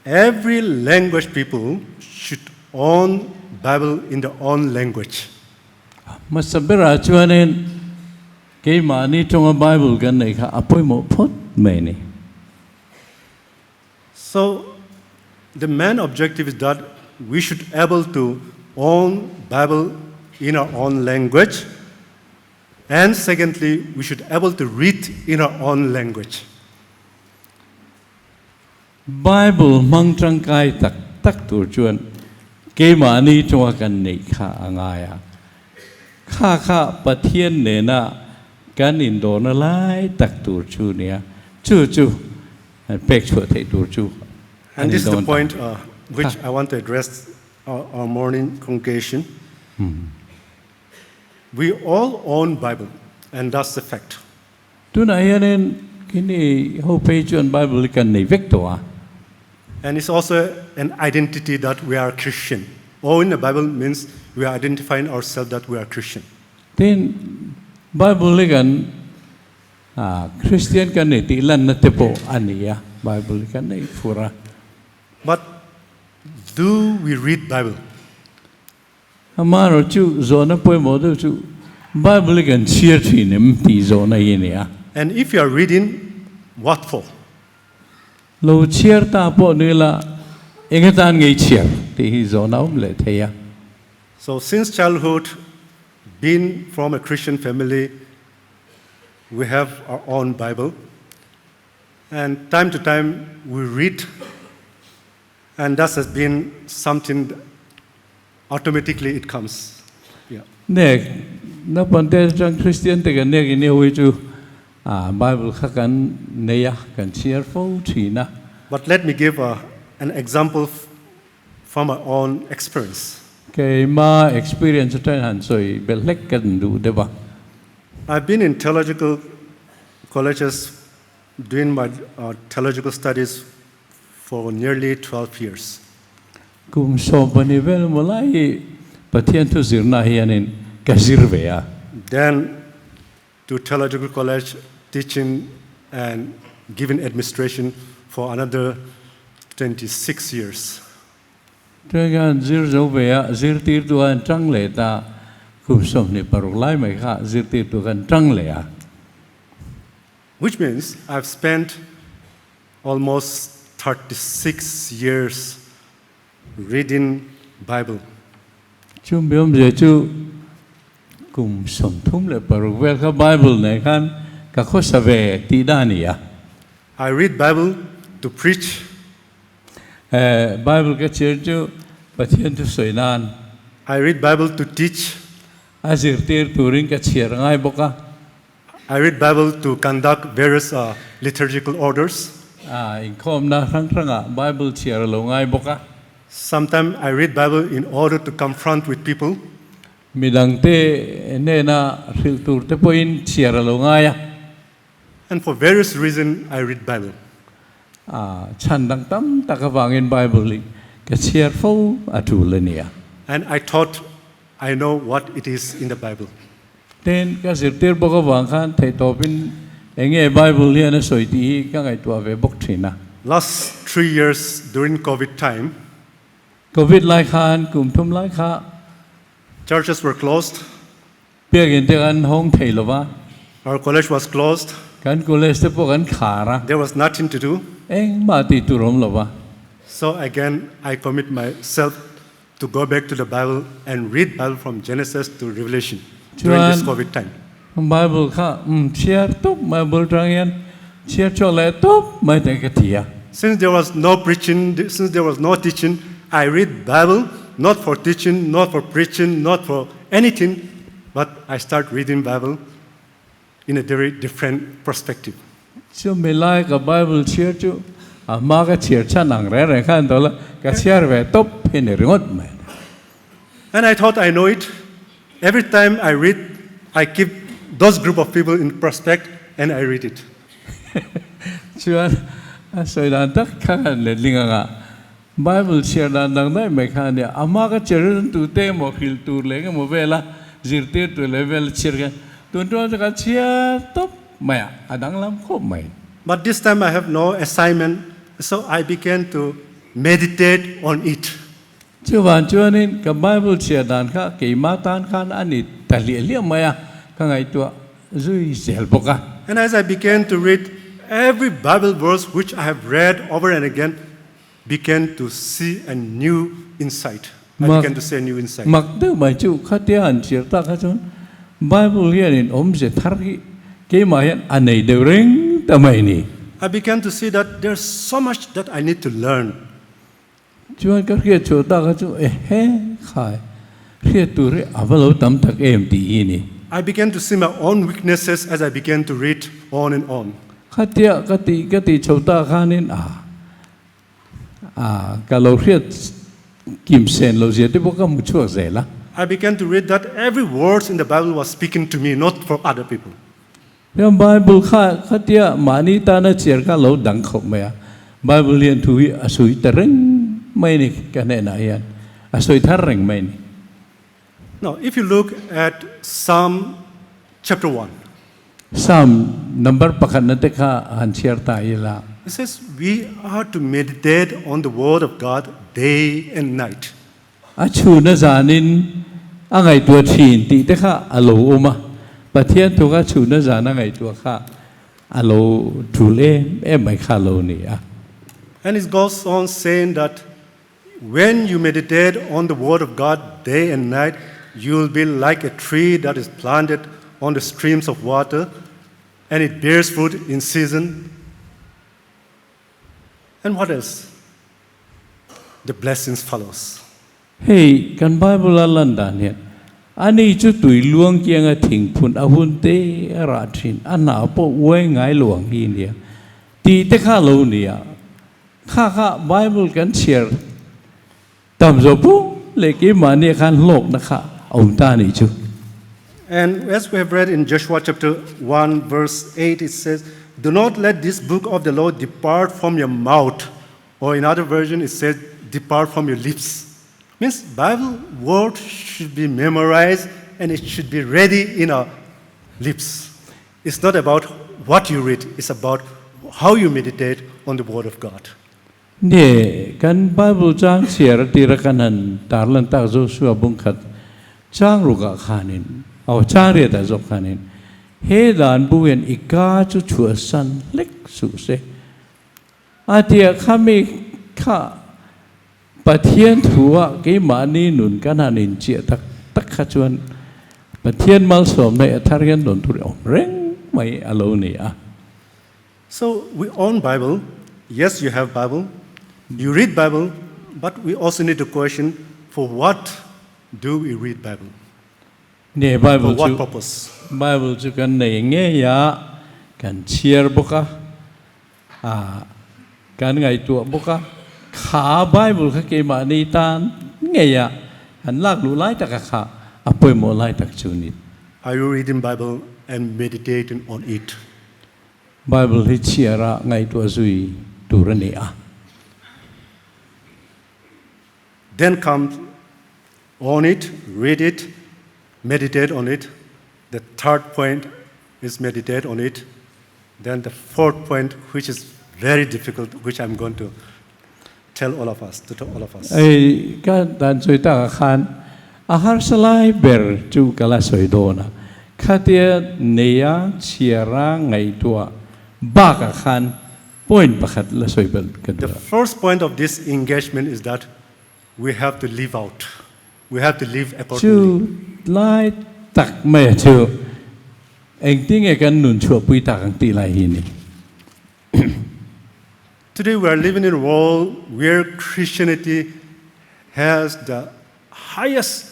every language people should own Bible in their own language. Hmasa berah chuanin keimahni tawnga Bible kan neih kha a pawimawh phawt mai a ni. So the main objective is that we should able to own Bible in our own language and secondly we should able to read in our own language. Bible hmang tangkai tak tak tur chuan keimahni tawnga kan neih kha a ngai a. Kha kha Pathian nena Kan indawrna lai tak tur chu nia. Chu chu pek chhuah theih tur chu And ani this is the dawn ta. point which I want to address our morning congregation. We all own Bible, and that's the fact. Tunah hianin kini ho phei chuan Bible hi kan nei vek tawh a. And it's also an identity that we are Christian. Owning the Bible means we are identifying ourselves that we are Christian. Tin, Bible hi kan Christian kan ni tih lanna te pawh a ni a, Bible hi kan nei fur a. But do we read Bible? Amaherawh chu zawhna pawimawh deuh chu Bible hi kan chhiar thin em tih zawhna hi a ni a. And if you are reading, what for? Lo chhiar ta pawh ni ila eng atan ngei chhiar tih hi zawhna awm leh thei a. So since childhood, being from a Christian family, we have our own Bible. And time to time we read, and that has been something automatically it comes. Yeah. Nek, naupang te atang Kristian te kan nek in i hawi chu Bible kha kan nei a, kan chhiar fo thin a. But let me give an example from my own experience. Keima experience atangin han sawi belh hlek kan duh deuh a. I've been in theological colleges doing my theological studies for nearly 12 years. Kum 12 vel maw lai hi Pathian thu zirna hianin ka zir ve a. Then to theological college teaching and giving administration for another 26 years. Chuan ka han zir zo ve a, zirtirtu a han tang leh ta, kum 26 lai mai kha zirtirtu ka han tang leh a. Which means I've spent almost 36 years reading Bible. Chu mi awmzia chu kum 36 vel kha Bible nen khan ka khawsa ve tih dah a ni a. I read Bible to preach. Bible ka chhiar chu Pathian thu sawi nan. I read Bible to teach. A zirtir turin ka chhiar ngai bawk a. I read Bible to conduct various liturgical orders. Inkhawmna hrang hrangah Bible chhiar a lo ngai bawk a. Sometimes I read Bible in order to confront with people. Midangte hnena hrilh tur te pawhin chhiar a lo ngai a. And for various reason I read Bible. Chhan dang tam tak avangin Bible hi ka chhiar fo a tul a nia. And I thought I know what it is in the Bible. Tin, ka zirtir bawk avang khan theihtawpin eng nge Bible hian a sawi tih hi ka ngaihtuah ve bawk thin a. Last 3 years during Covid time. Covid lai khan kum thum lai kha. Churches were closed. Biakinn te kan hawng thei lo va. Our college was closed. Kan college te pawh kan khar a. There was nothing to do. Engmah tih tur awm lo va. So again I commit myself to go back to the Bible and read Bible from Genesis to Revelation during this Chuan Covid time. Bible kha umm chhiar tawp mai bul tang hian chhiar chhuak leh tawp mai te ka ti a. Since there was no preaching, since there was no teaching, I read Bible not for teaching, not for preaching, not for anything, but I start reading Bible in a very different perspective. Chumi lai ka Bible chhiar chu a hma ka chhiar chhan ang reng reng khan tawh la, ka chhiar ve tawp hi ni ringawt mai. And I thought I know it. Every time I read, I keep those group of people in prospect and I read it. Chuan a sawi dan tak kha khan letling anga Bible chhiar dan dang daih mai kha a nia. A hma ka chhiar hi chuan tute emaw hrilh tur leh eng emaw vela zirtir tur leh vel chhiar kha tun ṭuan chu ka chhiar tawp mai a, a danglam khawp mai. But this time I have no assignment, so I began to meditate on it. Chuvang chuanin ka Bible chhiar dan kha keimah tan khan a ni ta hliah hliah mai a, ka ngaihtuah zui zel bawk a. And as I began to read every Bible verse which I have read over and again, began to see a new insight. I began to see a new insight. Mak deuh mai chu khatia han chhiar tak kha chuan Bible hianin awmze thar hi keimah hian a nei deuh reng ta mai ni. I began to see that there's so much that I need to learn. Chuan ka hriat chhuah tak kha chu ehe khai hriat tur hi a va lo tam tak em tih hi ni. I began to see my own weaknesses as I began to read on and on. Khatia ka ti ka ti chota khanin a a ka lo hriat kim sen lo zia te pawh ka hmu chhuak zel a. I began to read that every word in the Bible was speaking to me, not for other people. Hian Bible kha khatia mahni tana chhiar kha lo dang khawp mai a. Bible hian thu hi a sawi ta reng mai a ni ka hnenah hian a sawi thar reng mai a ni. Now, if you look at Psalm chapter 1. Psalm number pakhatna te kha han chhiar ta ila. It says we are to meditate on the word of God day and night. A chhuna zanin a ngaihtuah thin tih te kha a lo awm a, Pathian thu kha chhuna zan a ngaihtuah kha a lo tul em em mai kha a lo ni a. And it goes on saying that when you meditate on the word of God day and night, you will be like a tree that is planted on the streams of water, and it bears fruit in season. And what else? The blessings follows. Hei, kan Bible a lan dan hian, Ani chu tui luang kianga thing phun a hun te a rah thin, a hnah pawh uai ngai lo ang hi nia tih te kha lo nia. Kha kha Bible kan chhiar tam zawh pum leh keimahni khan hlawkna kha a awm ta a nih chu. And as we have read in Joshua chapter 1 verse 8 it says, Do not let this book of the law depart from your mouth, or in other version it says, depart from your lips. Means Bible word should be memorized and it should be ready in our lips. It's not about what you read, it's about how you meditate on the word of God. Nie, kan Bible chang chhiar atira kan han tarlan tak Joshua bungkhat chang rukah khanin, aw chang riatah zawk khanin, he dan bu hian i ka chu chhuahsan hlek suh se. A tia khami kha Pathian thua keimahni nun kan han inchiah tak tak kha chuan Pathian malsawmna leh a thar hian rawn tur awm reng mai a lo ni a. So we own Bible, yes you have Bible, you read Bible, but we also need to question for what do we read Bible? Ne Bible For what chu purpose? Bible chu kan nei ngei a, kan chhiar bawk a, A, kan ngaihtuah bawk a, kha Bible kha keimahni tan ngei a han lak luh lai taka kha a pawimawh lai tak chu ni. Are you reading Bible and meditating on it? Bible hi chhiar a ngaihtuah zui tur a ni a. Then comes on it, read it, meditate on it. The third point is meditate on it. Then the fourth point, which is very difficult, which I'm going to tell all of us, to tell all of us. Ei, ka dan sawi takah khan a harsa lai ber chu ka la sawi dawn a, khatia neia chhiara ngaihtuah bakah khan point pakhat la sawi belh ka The duh a. first point of this engagement is that we have to live out. We have to live accordingly. Chu lai tak mai chu engtinge kan nun chhuahpui tak ang tih lai hi ni. Today we are living in a world where Christianity has the highest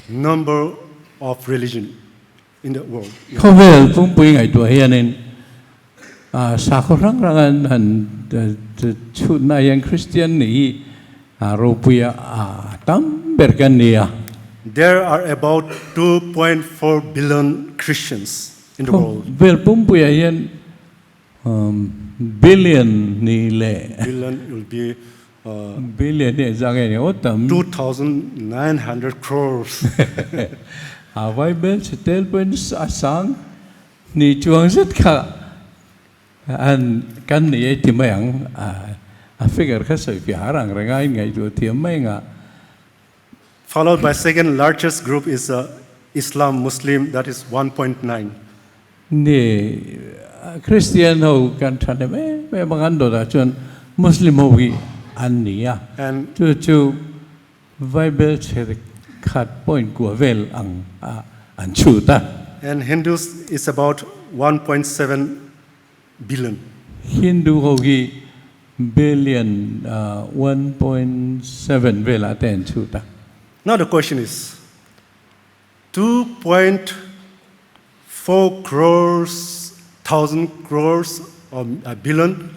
number of religion in the world. Khawvel pumpui ngaihtuah hianin sakhaw hrang hrang an han chhutna hian Kristian nih hi ropuia tam ber kan ni a. There are about 2.4 billion Christians in the world. Khawvel pumpuiah hian billion ni leh. Billion will be Billion hi engzah nge ni aw tam. 2,900 crores. A Bible chhe tel pawhin a sang ni chuang zet kha an kan nei e ti mai ang. A figure kha sawi fiah har ang reng a, in ngaihtuah thiam mai ang a. Followed by second largest group is Islam, Muslim, that is 1.9. Ni, Christian ho kan thahnem em em a, kan dawtah chuan Muslim ho hi an ni a, chu chu Bible chhe khat point kua vel ang a an chhut a. And Hindus is about 1.7 billion. Hindu ho hi billion 1.7 velah te an chhut a. Now the question is, 2.4 crores, thousand crores or a billion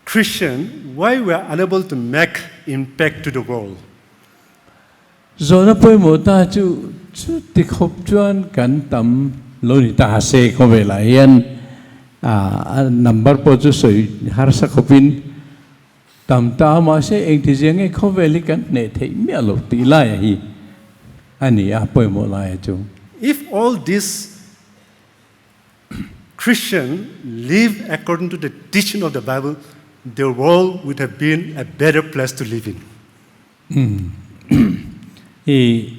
Christian, why we are unable to make impact to the world? Zawhna pawimawh ta chu chuti khawp chuan kan tam lo ni ta se khawvelah hian a number pawh chu sawi harsa khawpin tam ta a, mahse engtizia nge khawvel hi kan hneh theih miah lo tih laia hi a ni a pawimawh laia chu. If all these Christian live according to the teaching of the Bible, the world would have been a better place to live in. I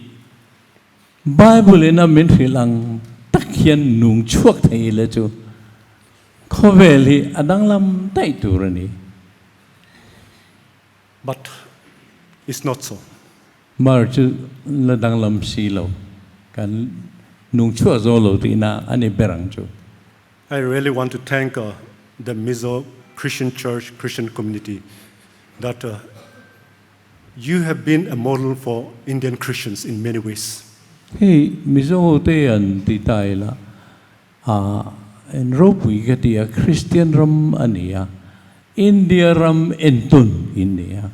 Bible in a min hrilh ang tak hian nung chhuak thei ila chu khawvel hi a danglam daih tur a ni. But it's not so. Mar chu la danglam si lo, kan nung chhuak zo lo tihna a ni ber ang chu. I really want to thank the Mizo Christian Church, Christian community that you have been a model for Indian Christians in many ways. Hei Mizo ho te an ti ta ila, a en ropui ka ti a, Kristian ram a ni a, India ram entun in ni a.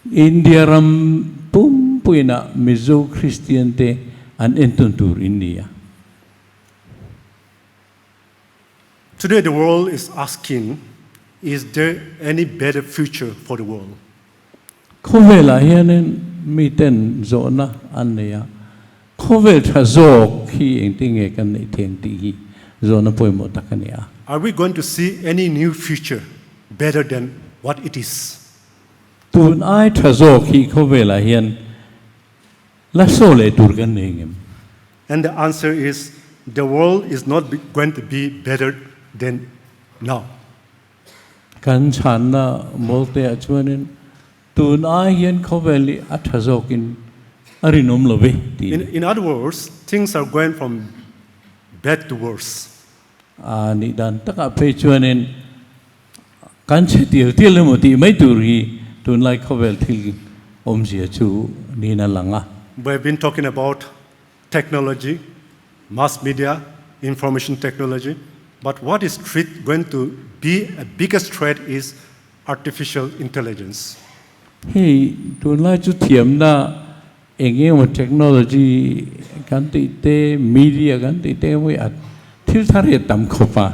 India ram pumpuina Mizo Kristian te an entun tur in ni a. Today the world is asking, is there any better future for the world? Khawvelah hianin miten zawhna an nei a, khawvel tha zawk hi engtin nge kan neih theng tih hi zawhna pawimawh tak a ni a. Are we going to see any new future better than what it is? Tun ai tha zawk hi khawvelah hian la saw leh tur kan nei ngem? And the answer is, the world is not going to be better than now. Kan chhanna mawlteah chuanin tun ai hian khawvel hi a tha zawkin a rinawm lo ve tih. In other words, things are going from bad to worse. A nih dan takah phei chuanin kan chhe tial tial emaw tih mai tur hi tunlai khawvel thil awmzia chu niin a lang a. We have been talking about technology, mass media, information technology, but what is going to be a biggest threat is artificial intelligence. Hei tunlai chu thiamna eng emaw technology kan tih te, media kan tih te emaw hi a thil thar hi a tam khawp a.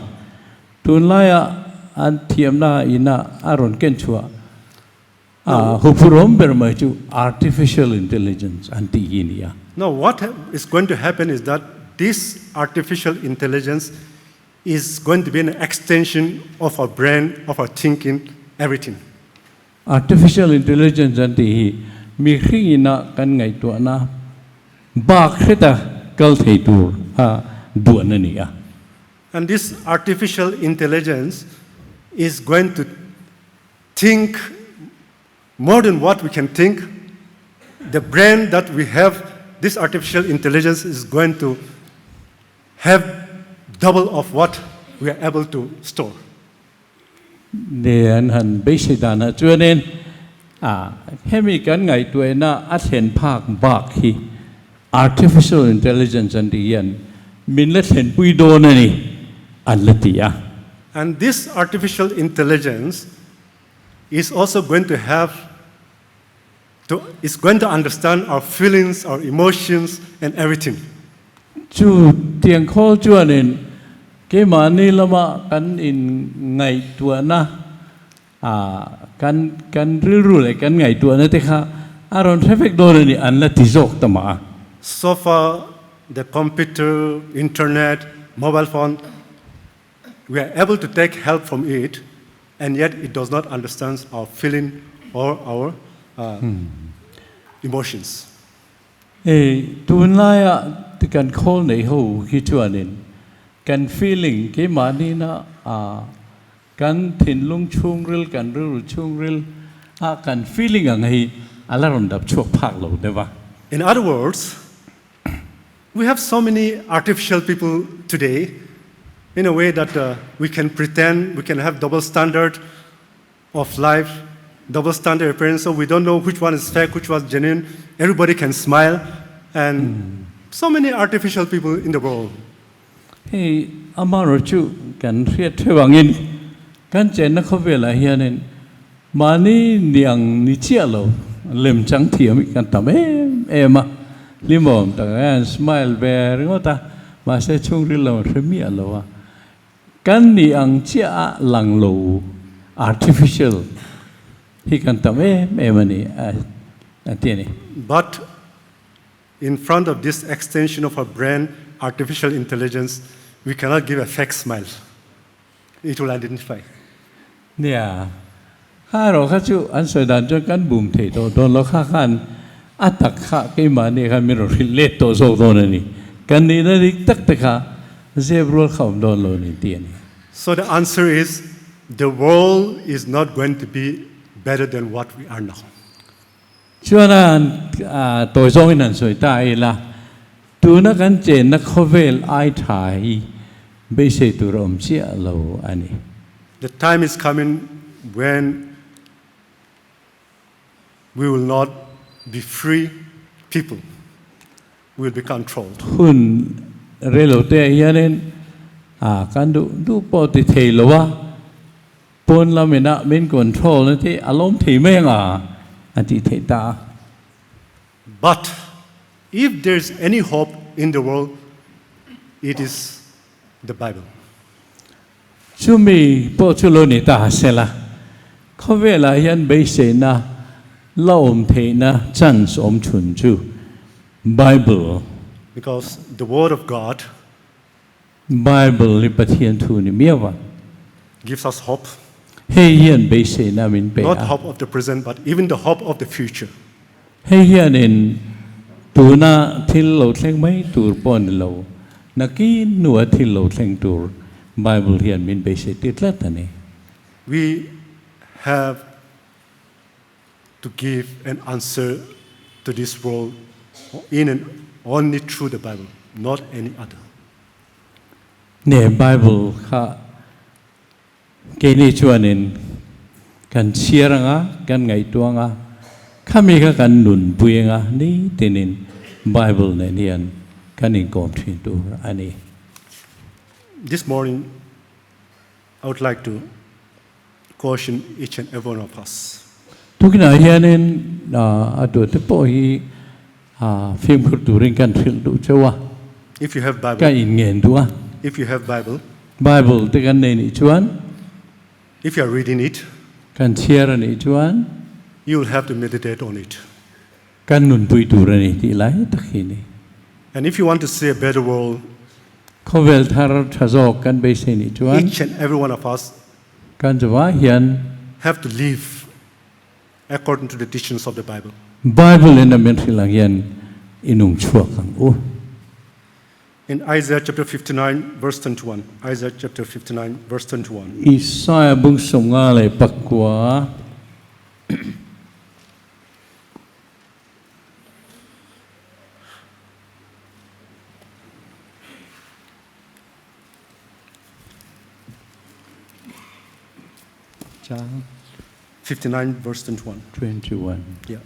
Tunlaia an thiamna ina a rawn ken chhuah a huphurhawm ber mai chu artificial intelligence an tih hi a ni a. Now what is going to happen is that this artificial intelligence is going to be an extension of our brain, of our thinking, everything. Artificial intelligence an tih hi mihring ina kan ngaihtuahna bak hreta kal thei tur a duan a ni a. And this artificial intelligence is going to think more than what we can think. The brain that we have, this artificial intelligence is going to have double of what we are able to store. Ne an han beisei danah chuanin a hemi kan ngaihtuahna a thlen phak bak hi artificial intelligence an tih hian min la thlenpui dawn a ni an la ti a. And this artificial intelligence is also going to have to, is going to understand our feelings, our emotions and everything. Chu tiang khawl chuanin keimahni lama kan in ngaihtuahna a kan kan rilru leh kan ngaihtuahna te kha a rawn hre vek dawn a ni an la ti zawk ta mah a. So far the computer, internet, mobile phone, we are able to take help from it and yet it does not understand our feeling or our emotions. Hei tunlaia kan khawl nei ho hi chuanin kan feeling keimahni-na a kan thinlung chhungril, kan rilru chhungril a kan feeling ang hi a la rawn dap chhuak phak lo deuh a. In other words, we have so many artificial people today in a way that we can pretend, we can have double standard of life, double standard appearance, so we don't know which one is fake, which one is genuine. Everybody can smile and So many artificial people in the world. Hei amarawhchu kan hriat theuh angin kan chenna khawvelah hianin mahni ni ang ni chiah lo lem chang thiam hi kan tam em em a, hlimawm tak hian smile ve ringawt a, mahse chhungril lo hre miah lo a, kan ni ang chiah a lang lo artificial hi kan tam em em a ni a ti a ni. But In front of this extension of our brain, artificial intelligence, we cannot give a fake smile. It will identify. Nia, kha erawh kha chu an sawi dan chuan kan bum thei tawh dawn lo, kha khan a tak kha keimahni khan min rawn hrilh let tawh zawk dawn a ni. Kan nihna dik tak te kha zep rual kha awm dawn lo ni tih a ni. So the answer is, the world is not going to be better than what we are now. Chuan a tawi zawngin han sawi ta ila, tuna kan chenna khawvel ai tha hi beisei tur a awm chiah lo a ni. The time is coming when we will not be free people, we will be controlled. Hun relo te ah hianin kan duh duh pawh ti thei lo a, Pawn lam ina min control na te a lawm thei mai anga a tih theih ta a. But if there is any hope in the world, it is the Bible. Chumi pawh chu lo ni ta sela, khawvelah hian beiseina la awm theihna chance awm chhun chu Bible. Because the word of God Bible hi Pathian thu ni miau a. Gives us hope. Hei hian beiseina min pe a. Not hope of the present but even the hope of the future. Hei hianin tuna thil lo thleng mai tur pawh ni lo, nakin hnua thil lo thleng tur Bible hian min beisei tir tlat a ni. We have to give an answer to this world in and only through the Bible, not any other. Ne Bible kha keini chuanin kan chhiar anga, kan ngaihtuah anga, khami kha kan nunpui anga nitinin Bible nen hian kan inkawm thin tur a ni. This morning I would like to caution each and every one of us. Tukinah hianin a duate pawh hi fimkhur turin kan hrilh duh cheu a. If you have Bible. Ka inngen duh a. If you have Bible. Bible te kan nei nih chuan. If you are reading it. Kan chhiar a nih chuan. You will have to meditate on it. Kan nunpui tur a ni tih lai tak hi a ni. And if you want to see a better world. Khawvel thar tha zawk kan beisei nih chuan. Each and every one of us. Kan chuvah hian. Have to live according to the teachings of the Bible. Bible in a min hrilh ang hian i nung chhuak ang u. In Isaiah chapter 59 verse 21, Isaiah chapter 59 verse 21. Isaiah bung 59. Chang. 59 verse 21. 21. Yeah.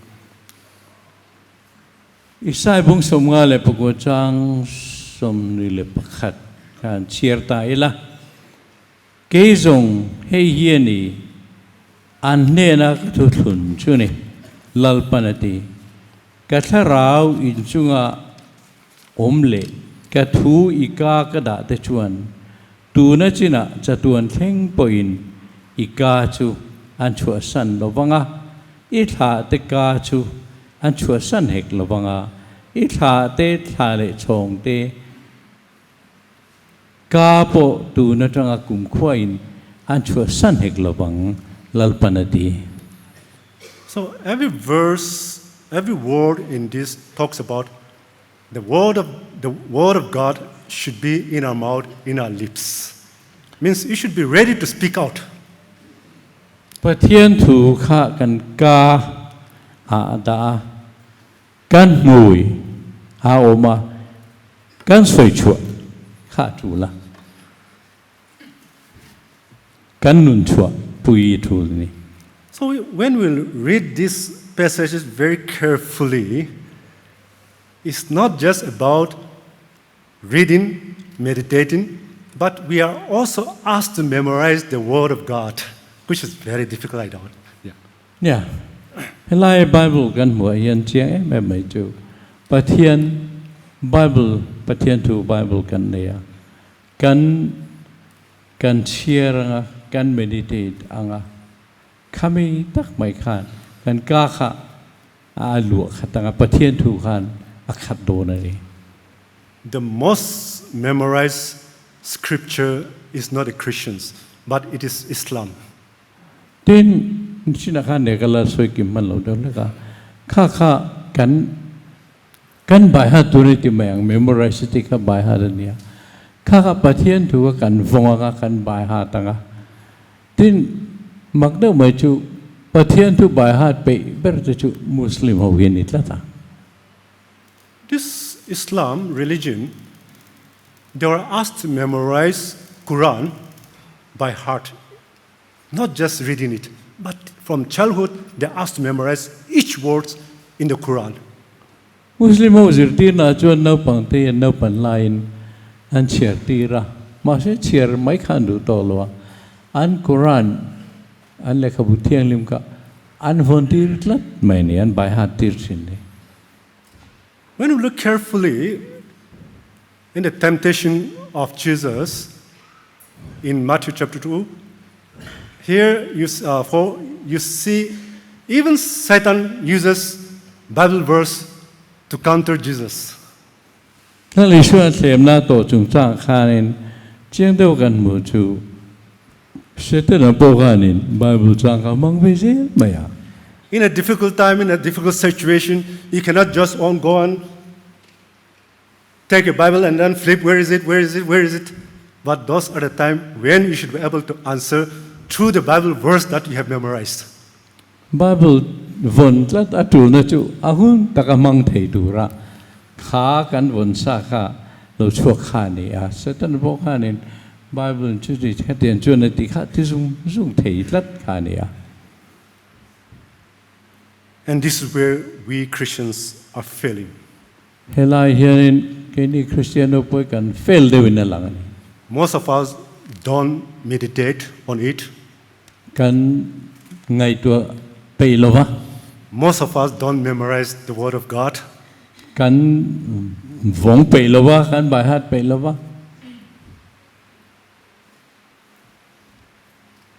Isai bung 59 chang 21 khan chhiar ta ila. Kei zawng hei hi a ni, an hnena ka thuthlun chu ni, Lalpan a ti. Ka thlarau inchunga awm leh ka thu i ka ka dah te chuan tuna chinah chatuan thleng pawhin i ka chu an chhuahsan lo vang a, i thlah te ka chu an chhuahsan hek lo vang a, i thlah te thlah leh chhawng te ka pawh tun atanga kumkhuain an chhuahsan hek lo vang, Lalpan a ti. So every verse, every word in this talks about the word of the word of God should be in our mouth, in our lips. Means you should be ready to speak out. Pathian thu kha kan ka ah a dah a, kan hmui a awm a, kan sawi chhuah kha a tul a. Kan nun chhuah pui thul a ni. So when we read these passages very carefully, It's not just about reading, meditating, but we are also asked to memorize the Word of God, which is very difficult, I doubt. Yeah. Nia, helai Bible kan hmuh ah hian chiang em em mai chu Pathian Bible, Pathian thu Bible kan nei a, kan kan chhiar anga, kan meditate anga, khami tak mai khan kan ka kha a luah khat anga Pathian thu khan a khat dawn a ni. The most memorized scripture is not a Christians, but it is Islam. Tin, nichinah khan leh ka la sawi kim hman lo deuh hlek a, kha kha kan kan bai hat tur a ni ti mai ang, memorize te kha bai hat a nia. Kha kha Pathian thu kha kan vawng anga kan bai hat anga. Tin, mak deuh mai chu Pathian thu bai hat peih ber te chu Muslim ho hi a ni tlat a. This Islam religion, they were asked to memorize Quran by heart, not just reading it, but from childhood they asked to memorize each words in the Quran. Muslim ho zirtirna chuan naupang te hian naupan laiin an chhiar tir a, mahse chhiar mai kha an duh tawh lo a, an Quran, an lehkhabu thianghlim kha an vawn tir tlat mai a ni, an bai hat tir thin a ni. When we look carefully in the temptation of Jesus in Matthew chapter 2, here you, for, you see even Satan uses Bible verse to counter Jesus. Lal Isua thlemna tawh chungchang khanin chiang deuh kan hmuh chu Setana pawh khanin Bible chang kha hmang ve zel mai a. In a difficult time, in a difficult situation, you cannot just on go and take a Bible and then flip, where is it, where is it, where is it? But those are the time when you should be able to answer through the Bible verse that you have memorized. Bible vawn tlat a tulna chu a hun taka hmang thei tura kha kan vawn sa kha lo chhuak kha a ni a. Satan pawh khanin Bible chu ti hetiang chuan a ti kha ti zung zung thei tlat kha a ni a. And this is where we Christians are failing. Helai hianin keini Kristian ho pawh hi kan fail deuhin a lang a ni. Most of us don't meditate on it. Kan ngaihtuah peih lo va. Most of us don't memorize the word of God. Kan vawng peih lo va, kan baihat peih lo va.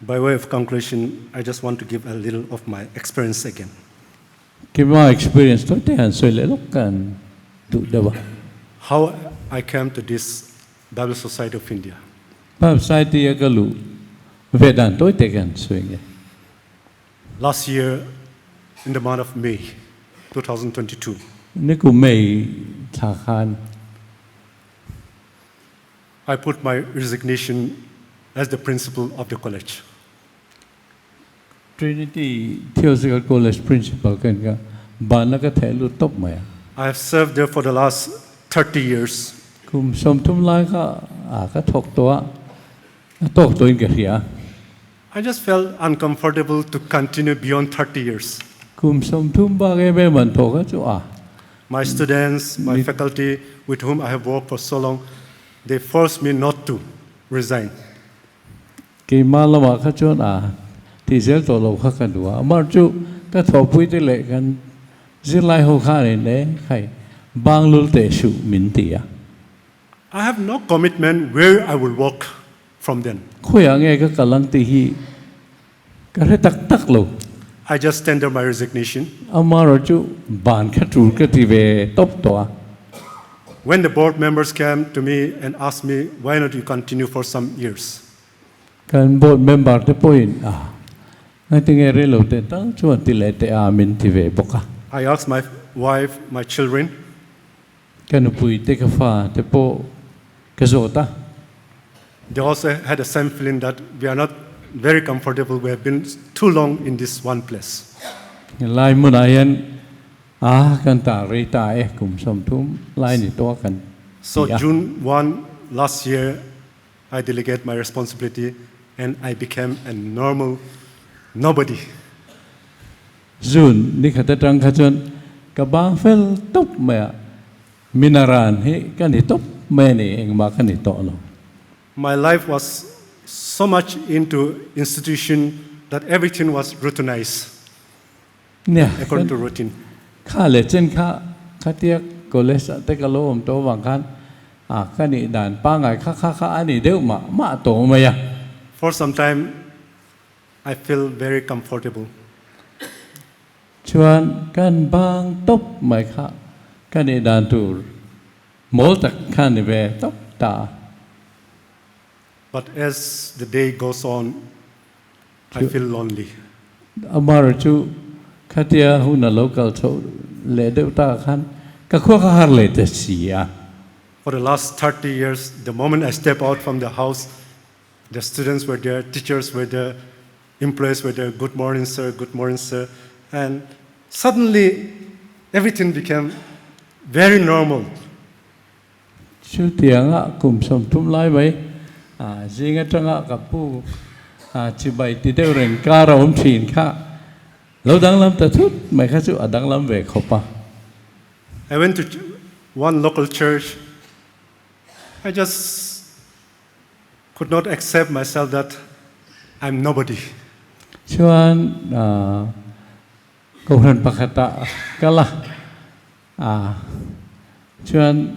By way of conclusion, I just want to give a little of my experience again. Keima experience tawi te han sawi leh lawk kan duh deuh a. How I came to this Bible Society of India. Bible Society a ka luh ve dan tawi te kan sawi nge. Last year in the month of May 2022. Nikum May thla khan. I put my resignation as the principal of the college. Trinity Theological College principal ka in ka banna ka theh lut tawp mai a. I have served there for the last 30 years. Kum sawmthum lai kha a ka thawk tawh a, a tawk tawhin ka hria. I just felt uncomfortable to continue beyond 30 years. Kum sawmthum bak em em an thawk a chu a. My students, my faculty with whom I have worked for so long, they forced me not to resign. Keimah lamah kha chuan a tih zel tawh lo kha ka duh a, amah chu ka thawhpui te leh kan zirlai ho khan in e khai bang lul teh suh min ti a. I have no commitment where I will work from then. Khawiah nge ka kal ang tih hi ka hre tak tak lo. I just tender my resignation. Amaherawh chu ban kha tul ka ti ve tawp tawh a. When the board members came to me and asked me why not you continue for some years. Kan board member te pawhin a ngatinge rei lo teh tal chuan ti leh teh a min ti ve bawk a. I asked my wife, my children. Ka nupui te ka fa te pawh ka zawt a. They also had the same feeling that we are not very comfortable, we have been too long in this one place. Lai hmunah hian a kan tah rei ta e, kum sawmthum lai ni tawh a kan ti So a. June 1 last year I delegate my responsibility and I became a normal nobody. June ni khat atang kha chuan ka bang fel tawp mai a, Minaran hi ka ni tawp mai a ni, engmah ka ni tawh lo. My life was so much into institution that everything was routinized Nia, according to routine. Kha leh chen kha khatia college ah te ka lo awm tawh avang khan a ka nih dan pangngai kha kha kha a ni deuh mah mah tawh mai a. For some time I feel very comfortable. Chuan kan bang tawp mai kha ka nih dan tur mawl tak kha ni ve tawp ta. But as the day goes on, I feel lonely. Amar chu khatia hun a lo kal chhoh leh deuh ta khan ka khua kha har leh ta si a. For the last 30 years, the moment I step out from the house, the students were there, teachers were there, employees were there, good morning sir, good morning sir. And suddenly, everything became very normal. Chutianga kum 30 lai mai zing atanga ka pu chibai ti deuh reng kar a awm thin kha lo danglam ta thut mai kha chu a danglam ve khawp a. I went to one local church. I just could not accept myself that I'm nobody. Chuan Kohhran pakhatah kal a, a chuan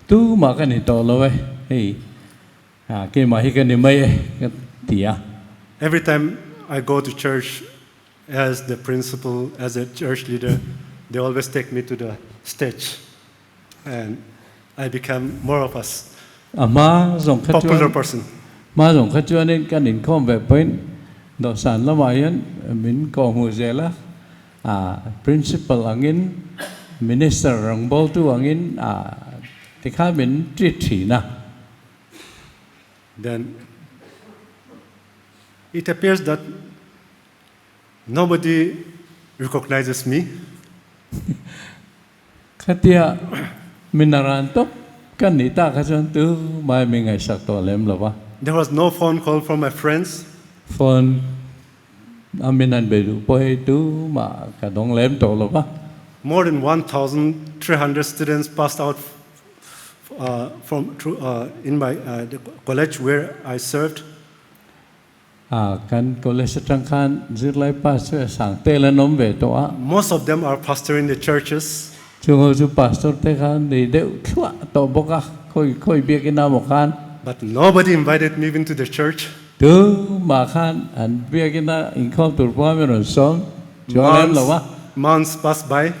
tumah ka ni tawh lo e, hei keimah hi ka ni mai e ka ti a. Every time I go to church as the principal, as a church leader, they always take me to the stage and I become more of a A hma zawng kha chuan popular person. Hma zawng kha chuanin kan inkhawm ve pawhin dawhsan lamah hian min kawhhmuh zel a, a principal angin minister rawngbawltu angin a tikha min treat thin a. Then it appears that nobody recognizes me. Khatia min a ran tawp ka nih tak kha chuan tu mai min ngaihsak tawh lem lo va. There was no phone call from my friends. Phone a min han be duh pawh hei tu mah ka dawng lem tawh lo va. More than 1,300 students passed out from in my college where I served. A, kan college atang khan zirlai pass chu a sang tel an awm ve tawh a. Most of them are pastor in the churches. Chung ho chu pastor te khan nei deuh thluah tawh bawk a, khawi khawi biakin a maw khan. But nobody invited me even to the church. Tu mah khan an biakin a inkhawm tur pawh a mi rawn sawm chuang lem lo a. Months, months passed by.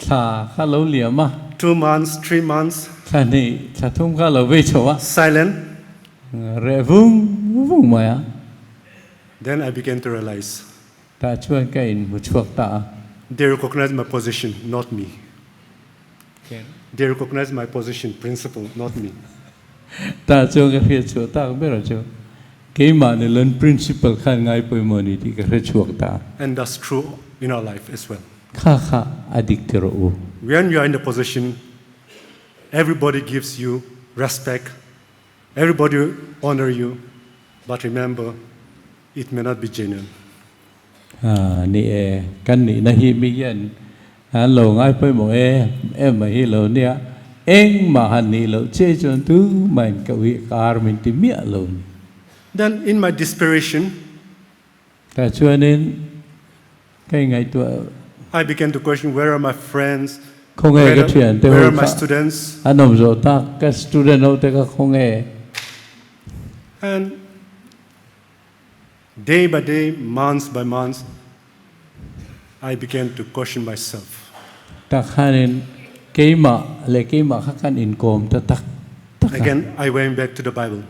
Thla kha lo liam a. 2 months, 3 months. Thla hnih, thla thum kha lo vei chho a. Silent. Reh vung vung mai a. Then I began to realize. Tah chuan ka inhmu chhuak ta a. They recognize my position, not me. They recognize my position, principal, not me. Tah chuan ka hriat chhuah tak ber a chu. Keimah ni lon principal khan ngai pawimawh ni tih ka hre chhuak ta a. And that's true in our life as well. Kha kha a dik ti rawh u. When you are in the position, everybody gives you respect, everybody honor you, but remember, it may not be genuine. Haa ni e, kan nihna hi mi hian an lo ngai pawimawh em em mai hi lo nia, engmah han nih loh che chuan tumah in ka uih kar min ti miah lo ni. Then in my desperation, Tah chuanin ka ingaihtuah. I began to question where are my friends, Khawnge ka thian te where ho are my kha students? an awm zawh tak, ka student ho te kha khawnge? And day by day, months by months, I began to question myself. Tah khanin keimah leh keimah kha kan inkawm ta tak tak a. Again, I went back to the Bible.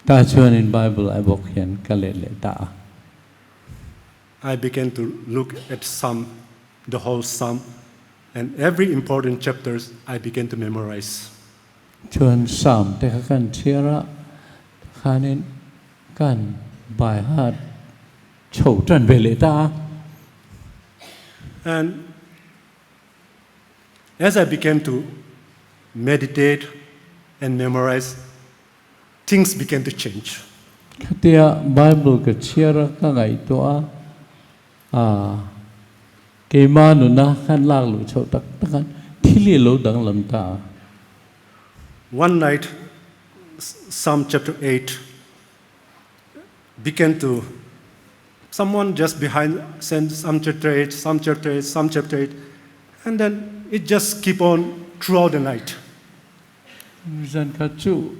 Tah chuanin Bible a bawk hian ka let leh ta a. I began to look at Psalm, the whole Psalm, and every important chapters I began to memorize. Chuan Psalm te kha kan chhiar a, khanin kan by heart chho tan ve leh ta a. And as I began to meditate and memorize, things began to change. Khatia Bible ka chhiar a ka ngaihtuah a, aa keimah nuna khan lak luh chhoh tak tak khan thil Thil hi a lo danglam ta a. One night, Psalm chapter 8 began to, someone just behind sent Psalm chapter 8, Psalm chapter 8, Psalm chapter 8, and then it just keep on throughout the night. Zan khat chu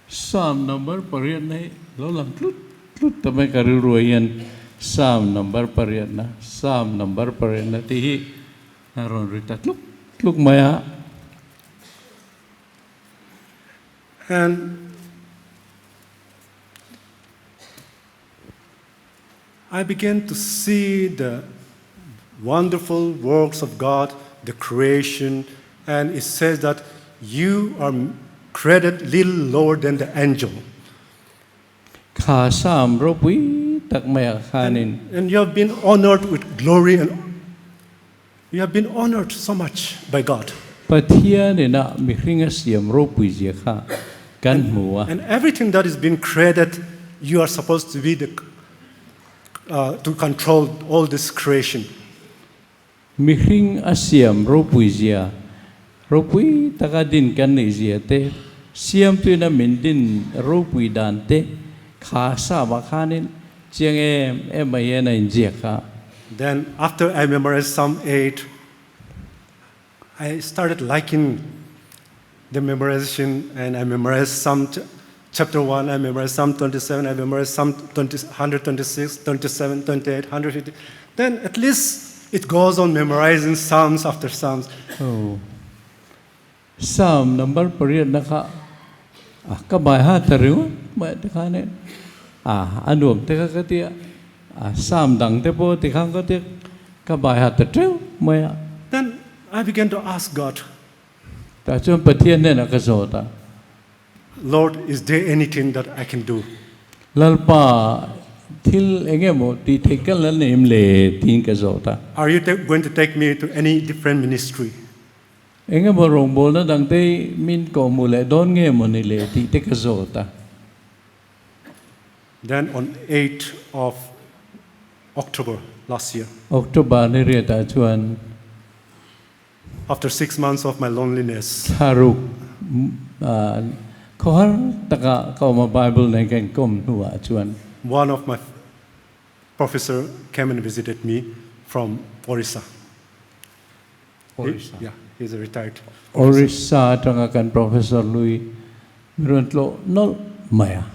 Psalm number pariat na hi lo lang tlut tlut ta mai ka rilru ah hian Psalm number pariat na, Psalm number pariat na tih hi a rawn ri ta tluk tluk mai a. And I began to see the wonderful works of God, the creation, and it says that you are created little lower than the angel. Kha Psalm ropui tak maiah khanin. And you have been honored with glory and you have been honored so much by God. Pathian ina mihring a siam ropui zia kha kan hmu a. And everything that has been created, you are supposed to be the to control all this creation. Mihring a siam ropui zia, ropui taka din kan nih zia te, siamtuina min din ropui dan te kha Psalm ah khanin chiang em em mai hian a inziak a. Then after I memorized Psalm 8, I started liking the memorization, and I memorized Psalm chapter 1, I memorized Psalm 27, I memorized Psalm 20, 126, 27, 28, 150. Then at least it goes on memorizing Psalms after Psalms. Oh. Psalm number pariat na kha a ka bai ha ta ringawt mai te khanin a a nuam te kha ka ti a, a Psalm dang te pawh ti khan ka ti ka bai ha ta teuh mai a. Then I began to ask God. Tah chuan Pathian hnenah ka zawt a. Lord, is there anything that I can do? Lalpa, thil eng emaw tih theih ka la neim le? tiin ka zawt a. Are you going to take me to any different ministry? Eng emaw rawngbawlna dangte min kawhhmuh leh dawn nge maw ni le tih te ka zawt a. Then on 8 of October last year. October ni riatah chuan. After 6 months of my loneliness. Thlaruk khawhar taka ka awm a Bible nen ka inkawm hnuah chuan. One of my professor came and visited me from Orissa. Orissa. Yeah, he's a retired professor. Orissa atanga kan professor lui mi rawn tlawh nawlh mai a.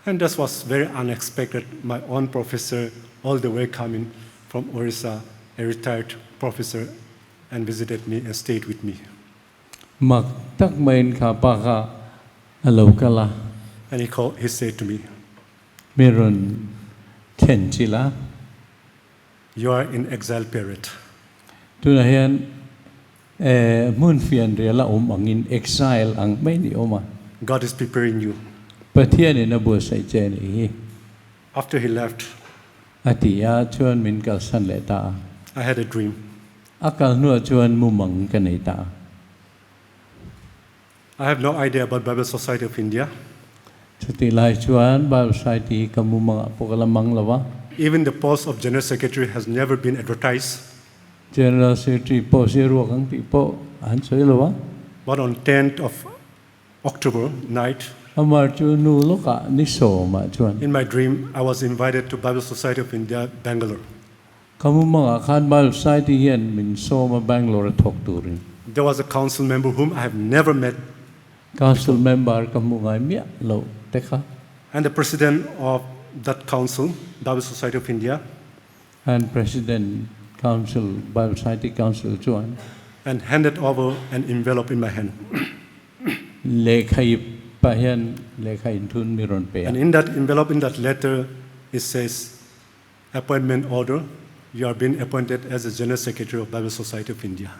And this was very unexpected, my own professor all the way coming from Orissa, a retired professor, and visited me and stayed with me. Mak tak maiin kha pa kha a lo kal a. And he called, he said to me, Mi rawn thlen chilh a. You are in exile period. Tunah hian hmun fianrial a awm angin exile ang mai ni awm a. God is preparing you. Pathianin a buatsaih che a nih hi. After he left. A ti a, chuan min kalsan leh ta a. I had a dream. A kal hnuah chuan mumang ka nei ta a. I have no idea about Bible Society of India. Chutih lai chuan Bible Society hi ka mumangah pawh ka la mang lo a. Even the post of General Secretary has never been advertised. General Secretary post hi ruak ang tih pawh an sawi lo a. But on 10th of October night. Amar chu nu lawkah ni sawmah chuan. In my dream, I was invited to Bible Society of India, Bangalore. Ka mumangah khan Bible Society hian min sawm a Bangalore a thawk turin. There was a council member whom I have never met Council before. member ka hmuh ngai miah loh te kha. And the president of that council, Bible Society of India. And president council, Bible Society council chuan. And handed over an envelope in my hand. Lehkha ip pah hian lehkha inthun mi rawn pe a. And in that envelope, in that letter, it says, Appointment order, you are being appointed as the General Secretary of Bible Society of India.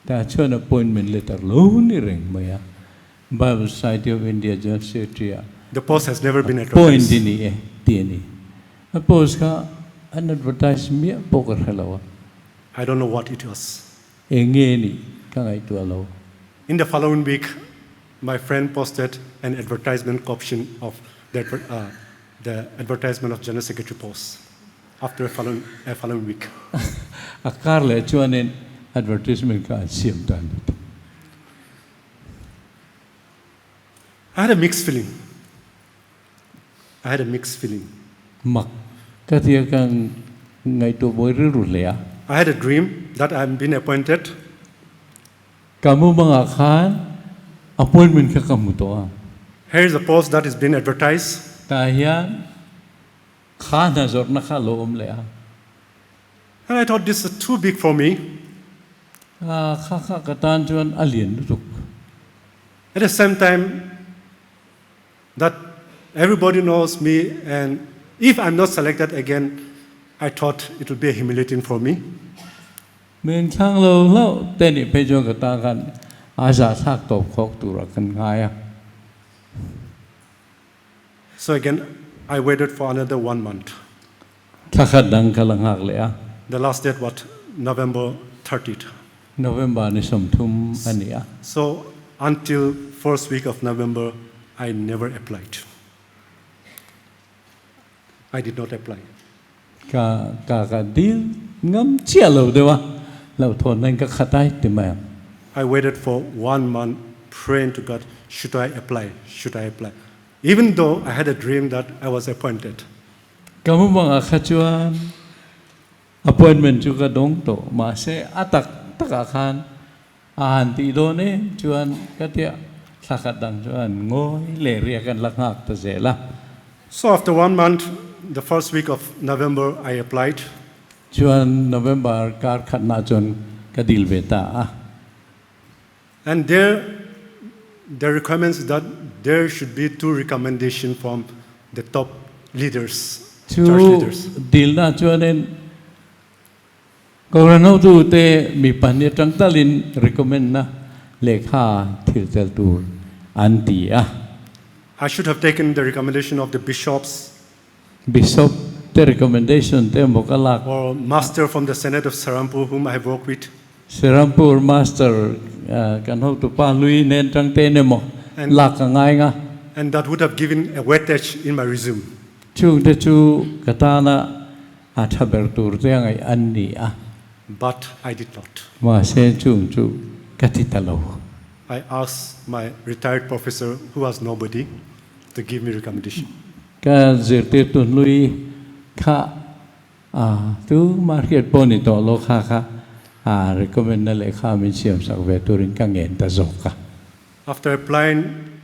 Tah chuan appointment letter lo ni reng mai a, Bible Society of India General Secretary ah The post has never been appoint advertised. i ni e tih a ni. A post kha an advertise miah pawh ka hre lo a. I don't know what it was. Eng nge nih ka ngaihtuah lo. In the following week, my friend posted an advertisement caption of the, the advertisement of General Secretary post after a following, a following week. A kar leh chuanin Advertisement kha an siam ta ni ta. I had a mixed feeling. I had a mixed feeling. Mak ka tia ka ngaihtuah buai rilru hle a. I had a dream that I am been appointed. Ka mumangah khan appointment kha ka hmu tawh a. Here is a post that is been advertised. Tah hian kha hna zawrhna kha a lo awm leh a. And I thought this is too big for me. Kha kha ka tan chuan a lian lutuk. At the same time that everybody knows me and if I'm not selected again, I thought it will be humiliating for me. Min thlang lo hlauh te nih phei chuan ka tan khan a zahthlak tawp khawk turah kan ngai a. So again, I waited for another one month. Thla khat dang ka la nghak leh a. The last date was November 30th. November ni 30 a ni a. So until first week of November, I never applied. I did not apply. Ka ka ka dil ngam chiah lo deuh a, hlauhthawn in ka khat ai ti mai ang. I waited for one month praying to God, should I apply, should I apply? Even though I had a dream that I was appointed. Ka mumangah kha chuan appointment chu ka dawng tawh, mahse a tak takah khan a han tih dawn em chuan ka tia thla khat dang chuan ngawi leh riak an la nghak ta zel a. So after one month, the first week of November I applied. Chuan November kar khatnah chuan ka dil ve ta a. And there the requirements is that there should be two recommendation from the top leaders, Chu church leaders. Dilna chuanin Kohhran hotute mi pahnih atang talin recommend na lehkha thil tel tur an ti a. I should have taken the recommendation of the bishops. Bishop te recommendation te emaw ka lak. Or master from the Senate of Serampore whom I have worked with. Serampore master kan hotu pa hlui nen tang te emaw lak ka ngai nga. And that would have given a weightage in my resume. Chung te chu ka tana a tha ber tur te angai an ni a. But I did not. Mahse chung chu ka ti ta lo. I asked my retired professor who was nobody to give me recommendation. Ka zirtirtu hlui kha a tu mah hriat pawh ni tawh lo kha kha a recommend na lehkha min siam sak ve turin ka ngen ta zawk a. After applying,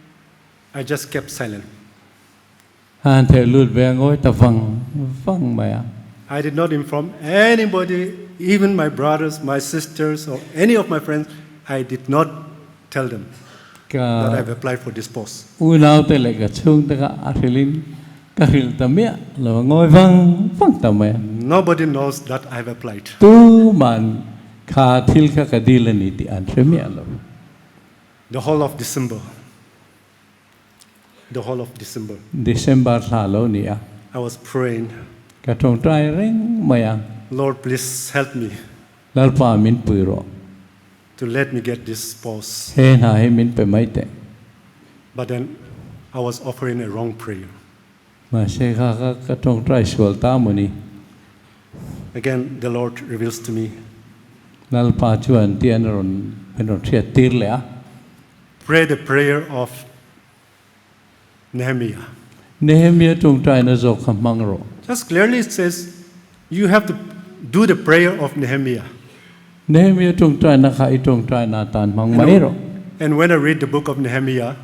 I just kept silent. Han theh lut ve a ngawi ta vang vang mai a. I did not inform anybody, even my brothers, my sisters or any of my friends, I did not tell them Ka that I have applied for this post. Unaute leh ka chhungte kha a hrilhin ka hrilh ta miah lo a, ngawi vang vang ta mai a. Nobody knows that I have applied. Tuman kha thil kha ka dil a ni tih an hre miah lo. The whole of December. The whole of December. December thla lo ni a. I was praying. Ka tawngtai reng mai a. Lord please help me. Lalpa min pui rawh. To let me get this post. He hna hi min pe mai teh. But then I was offering a wrong prayer. Mahse kha kha ka tawngtai sual ta maw ni? Again the Lord reveals to me. Lalpa chuan tian a rawn min rawn hriat tir leh a. Pray the prayer of Nehemiah. Nehemiah tawngtaina zawk kha hmang rawh. Just clearly it says you have to do the prayer of Nehemiah. Nehemiah tawngtaina kha i tawngtaina atan hmang mai rawh. And when I read the book of Nehemiah,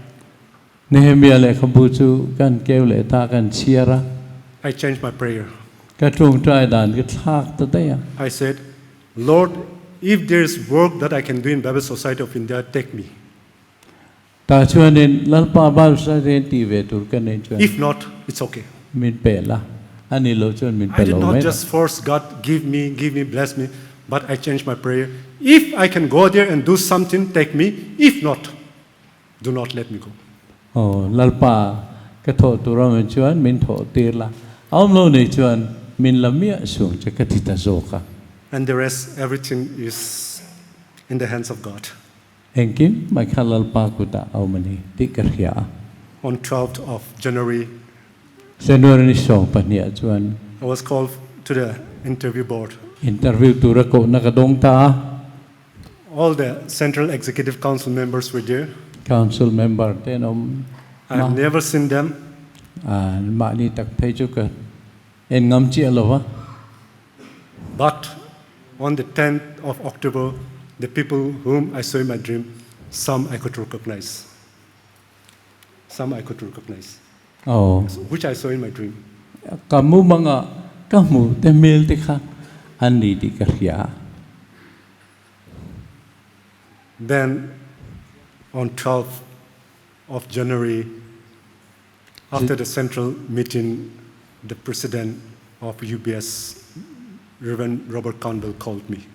Nehemiah lehkhabu chu kan keu leh ta kan chhiar a. I changed my prayer. Ka tawngtai dan ka thlak ta daih a. I said, Lord, if there is work that I can do in Bible Society of India, take me. Tah chuanin Lalpa Bible Society in tih ve tur ka nei chuan. If not, it's okay. Min pe la, a ni lo chuan min I pe did lo not mai just force God, give me, give me, bless me, but I changed my prayer. If I can go there and do something, take me. If not, do not let me go. Aw, Lalpa, ka thawh tur a awm chuan min thawh tir la, a awm lo nei chuan min la miah sung che ka ti ta zawk a. And the rest, everything is in the hands of God. Engkim mai kha Lalpa kutah a awm a ni tih ka hria a. On 12th of January. January ni 12 ah chuan. I was called to the interview board. Interview tura kohna ka dawng ta a. All the Central Executive Council members were there. Council member te an awm. I have never seen them. Mahni tak phei chu ka en ngam chiah lo va. But on the 10th of October, the people whom I saw in my dream, some I could recognize. Some I could recognize. Oh. Which I saw in my dream. Ka mumanga ka hmuh te hmel te kha an ni tih ka hria. Then on 12th of January, after the central meeting, the president of UBS, Reverend Robert Campbell, called me.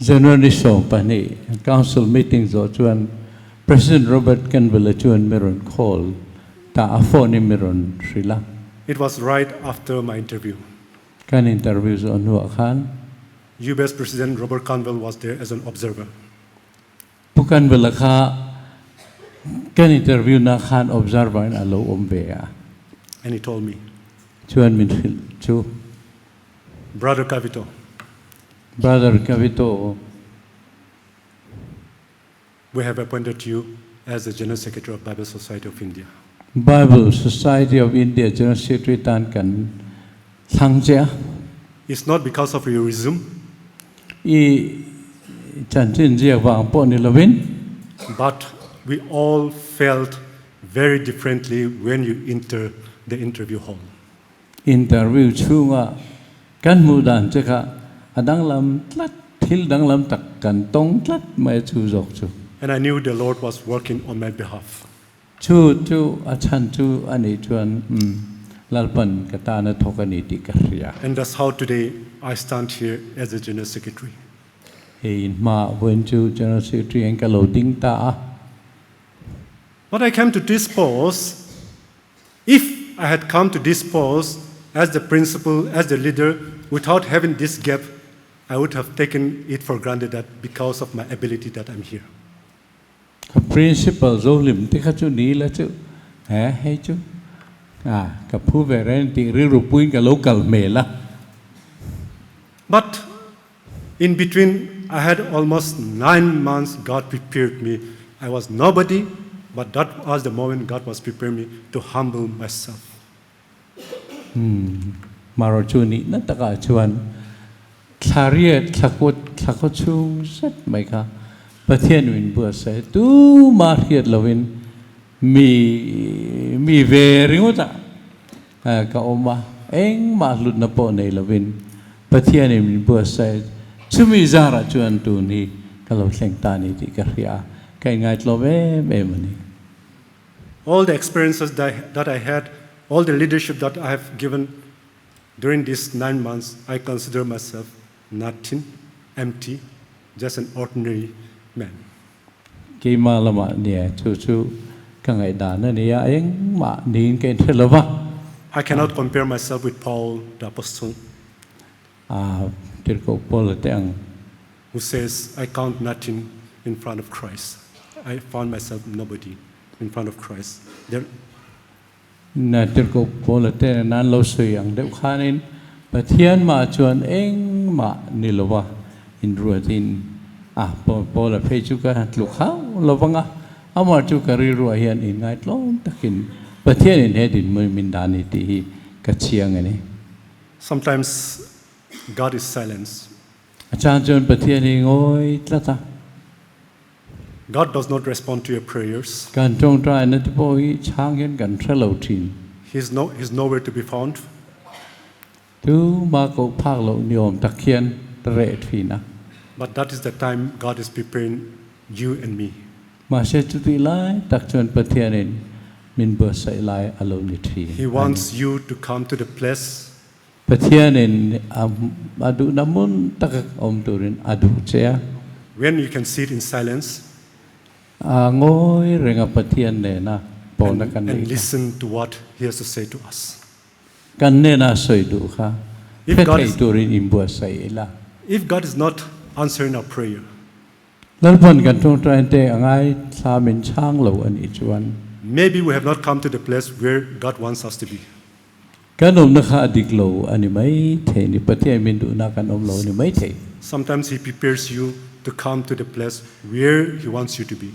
January 12 Council meeting zawh chuan President Robert Campbell-a chuan mi rawn call ta, a phone in mi rawn hrilh a. It was right after my interview. Kan interview zawh hnuah khan. UBS President Robert Campbell was there as an observer. Pu Campbell-a kha kan interview na khan observer in a lo awm ve a. And he told me. Chuan min hrilh chu. Brother Kavito. Brother Kavito. We have appointed you as the General Secretary of Bible Society of India. Bible Society of India General Secretary tan kan thlang che a. It's not because of your resume. I chanchin ziak vang pawh ni lovin. But we all felt very differently when you enter the interview hall. Interview chhunga kan hmuh dan che kha a danglam tlat, thil danglam tak kan tawng tlat mai a chu zawk chu. And I knew the Lord was working on my behalf. Chu chu a chhan chu a nih chuan Lalpan ka tan a thawk a ni tih ka hria. And that's how today I stand here as a General Secretary. Hei inhma vawiin chu General Secretary in ka lo ding ta a. But I came to this post, if I had come to this post as the principal, as the leader, without having this gap, I would have taken it for granted that because of my ability that I'm here. Ka principal zo lim te kha chu ni la chu he hei chu a ka phu ve reng tih rilru puiin ka lo kal hmel a. But in between I had almost 9 months God prepared me. I was nobody, but that was the moment God was preparing me to humble myself. Maro chu ni na taka chuan thlariat thlakut thlakhaw chhung zet mai kha Pathian min buatsaih tu ma hriat lovin mi mi ve ringawt a ka awm a, engmah hlutna pawh nei lovin Pathian in min buatsaih chumi zarah chuan tun hi ka lo thleng ta ni tih ka hria a, ka inngaihtlawm em em a ni. All the experiences that I had, all the leadership that I have given during these 9 months, I consider myself nothing, empty, just an ordinary man. Keimah lamah nia chu chu ka ngaihdan a ni a, engmah niin ka inhre lo va. I cannot compare myself with Paul the Apostle, A tirhkoh Paula te ang. Who says, "I count nothing in front of Christ. I found myself nobody in front of Christ." There, Na tirhkoh Paula te nan lo sawi ang deuh khanin Pathian mah chuan engmah ni lova inruatin a Paula phei chu ka tluk hauh lovanga amah chu ka rilruah hian inngai tlawm takin Pathianin he dinhmun min dah ni tih hi ka chiang a ni. Sometimes God is silent. A chang chuan Pathian hi ngawi tlat a. God does not respond to your prayers. Kan tawngtaina te pawh hi chhang hian kan hre lo thin. He's nowhere to be found. Tu ma ko phak lo ni awm tak hian reh thin a. But that is the time God is preparing you and me. Mahse chuti lai tak chuan Pathianin min buatsaih lai a lo ni thin. He wants you to come to the place Pathianin a duhna hmun tak awm turin a duh che a. When you can sit in silence A ngawi renga Pathian nena pawna kan and nei kha. Listen to what He has to say to us. Kan nena sawi duh kha If God hre thei is, turin inbuatsaih ila. If God is not answering our prayer, Lalpan kan tawngtai te angai thla min chhang lo a nih chuan. Maybe we have not come to the place where God wants us to be. Kan awmna kha a dik lo a ni mai thei ni. Pathian min duhna kan awm lo a ni mai thei. Sometimes He prepares you to come to the place where He wants you to be.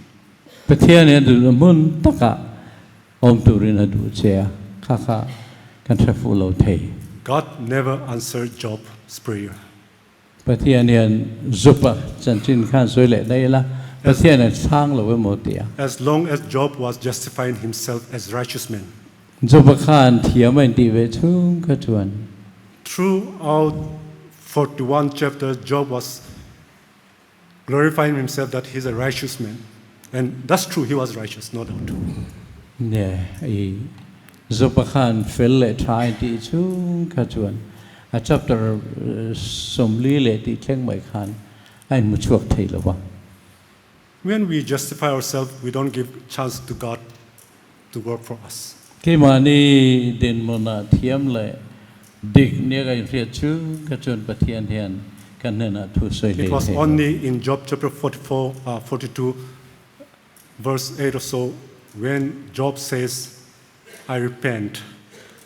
Pathian in a duhna hmun takah awm turin a duh che a, kha kha kan hre fuh lo thei. God never answered Job's prayer. Pathian hian Job-a chanchin khan sawi leh daih ila, Pathian a chhang lo emaw ti a. As long as Job was justifying himself as righteous man. Job-a khan thiam a intih ve chhung kha chuan. Throughout 41 chapters Job was glorifying himself that he's a righteous man and that's true he was righteous no doubt. Nge i Job-a khan fel leh tha a intih chhung kha chuan a chapter 40 leh tih thleng mai khan a inhmu chhuak thei lo va. When we justify ourselves we don't give chance to God to work for us. Keimahni dinhmunah thiam leh dik nia ka inhriat chu ka chuan Pathian hian ka hnenah thu sawi It hlei was thei lo. only in Job chapter 44, 42 verse 8 or so when Job says, I repent.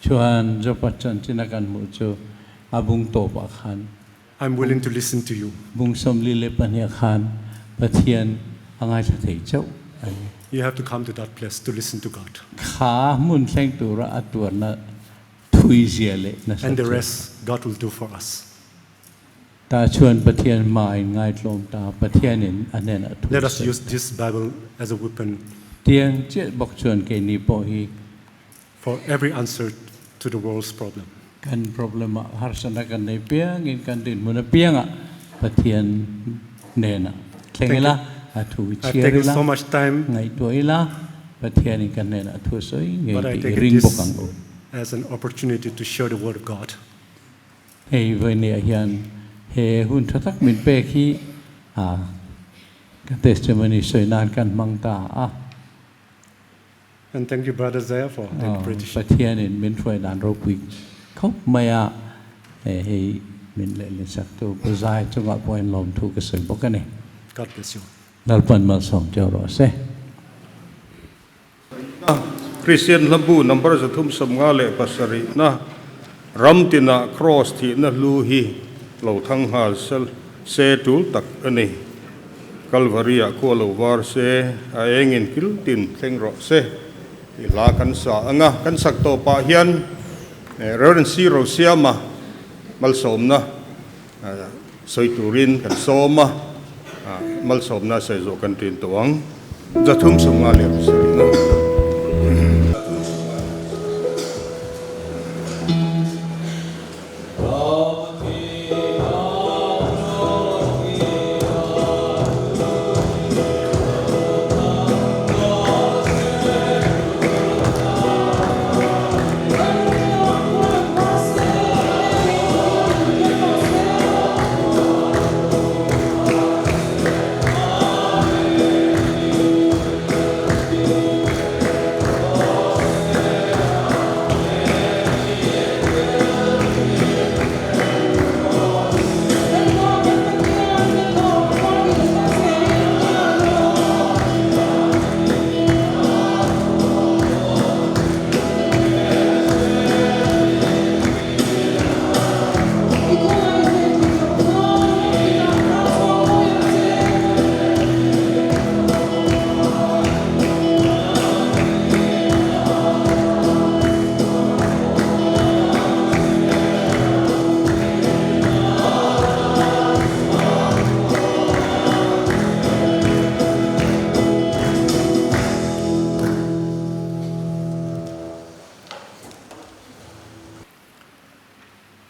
Chuan Job-a chanchin a kan hmuh chu a bung tawpah khan. I'm willing to listen to you. Bung 42 khan Pathian a ngaithla thei chauh a ni. You have to come to that place to listen to God. Kha hmun thleng tura a tuarna thui zia leh nasa And the chu. rest God will do for us. Tah chuan Pathian hma a inngaitlawm ta, Pathianin a hnenah thu Let us sawi use ta. this Bible as a weapon. Tiang chiah bawk chuan keini pawh hi. For every answer to the world's problem. Kan problem ah harsatna kan nei piangin kan dinhmun apiangah Pathian hnenah thleng Thank ila, you. a thu i I've chhiar taken ila, so much time. ngaihtuah ila, Pathianin kan hnenah a thu sawi ngei But I tih i take ring bawk ang this u. as an opportunity to share the word of God. Hei vawinia hian he hun tha tak min pek hi a ka testimony sawi nan kan hmang ta a. And thank you Brother Zaya for the interpretation. Pathianin min hruai dan ropui khawp mai a, hei min lehlin sak tu Pu Zai chungah pawh in lawmthu ka sawi bawk a ni. God bless you. Lalpan malsawm teuh rawh se. Kristian hlabu number 357 na ram tinah Kraws thihna hlu hi lo thang nghal se tul tak a ni. Kalvari-ah khua lo var se, a engin kil tin thleng rawh se tih hla kan sa ang a. Kan sak tawh pah hian Rev. C. Rosiama malsawmna sawi turin kan sawm a, malsawmna sawi zawh kan ṭin tawh ang. 357 na.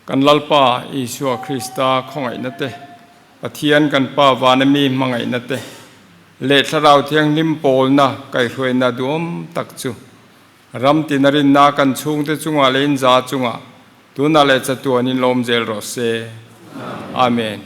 Kan Lalpa Isua Krista khawngaihna te, Pathian kan Pa vana mi hmangaihna te, leh Thlarau Thianghlim pawlna kaihhruaina duhawm tak chu ram tina rinna kan chhungte chungah leh inza chungah tunah leh chatuanin lawm zel rawh se. Amen.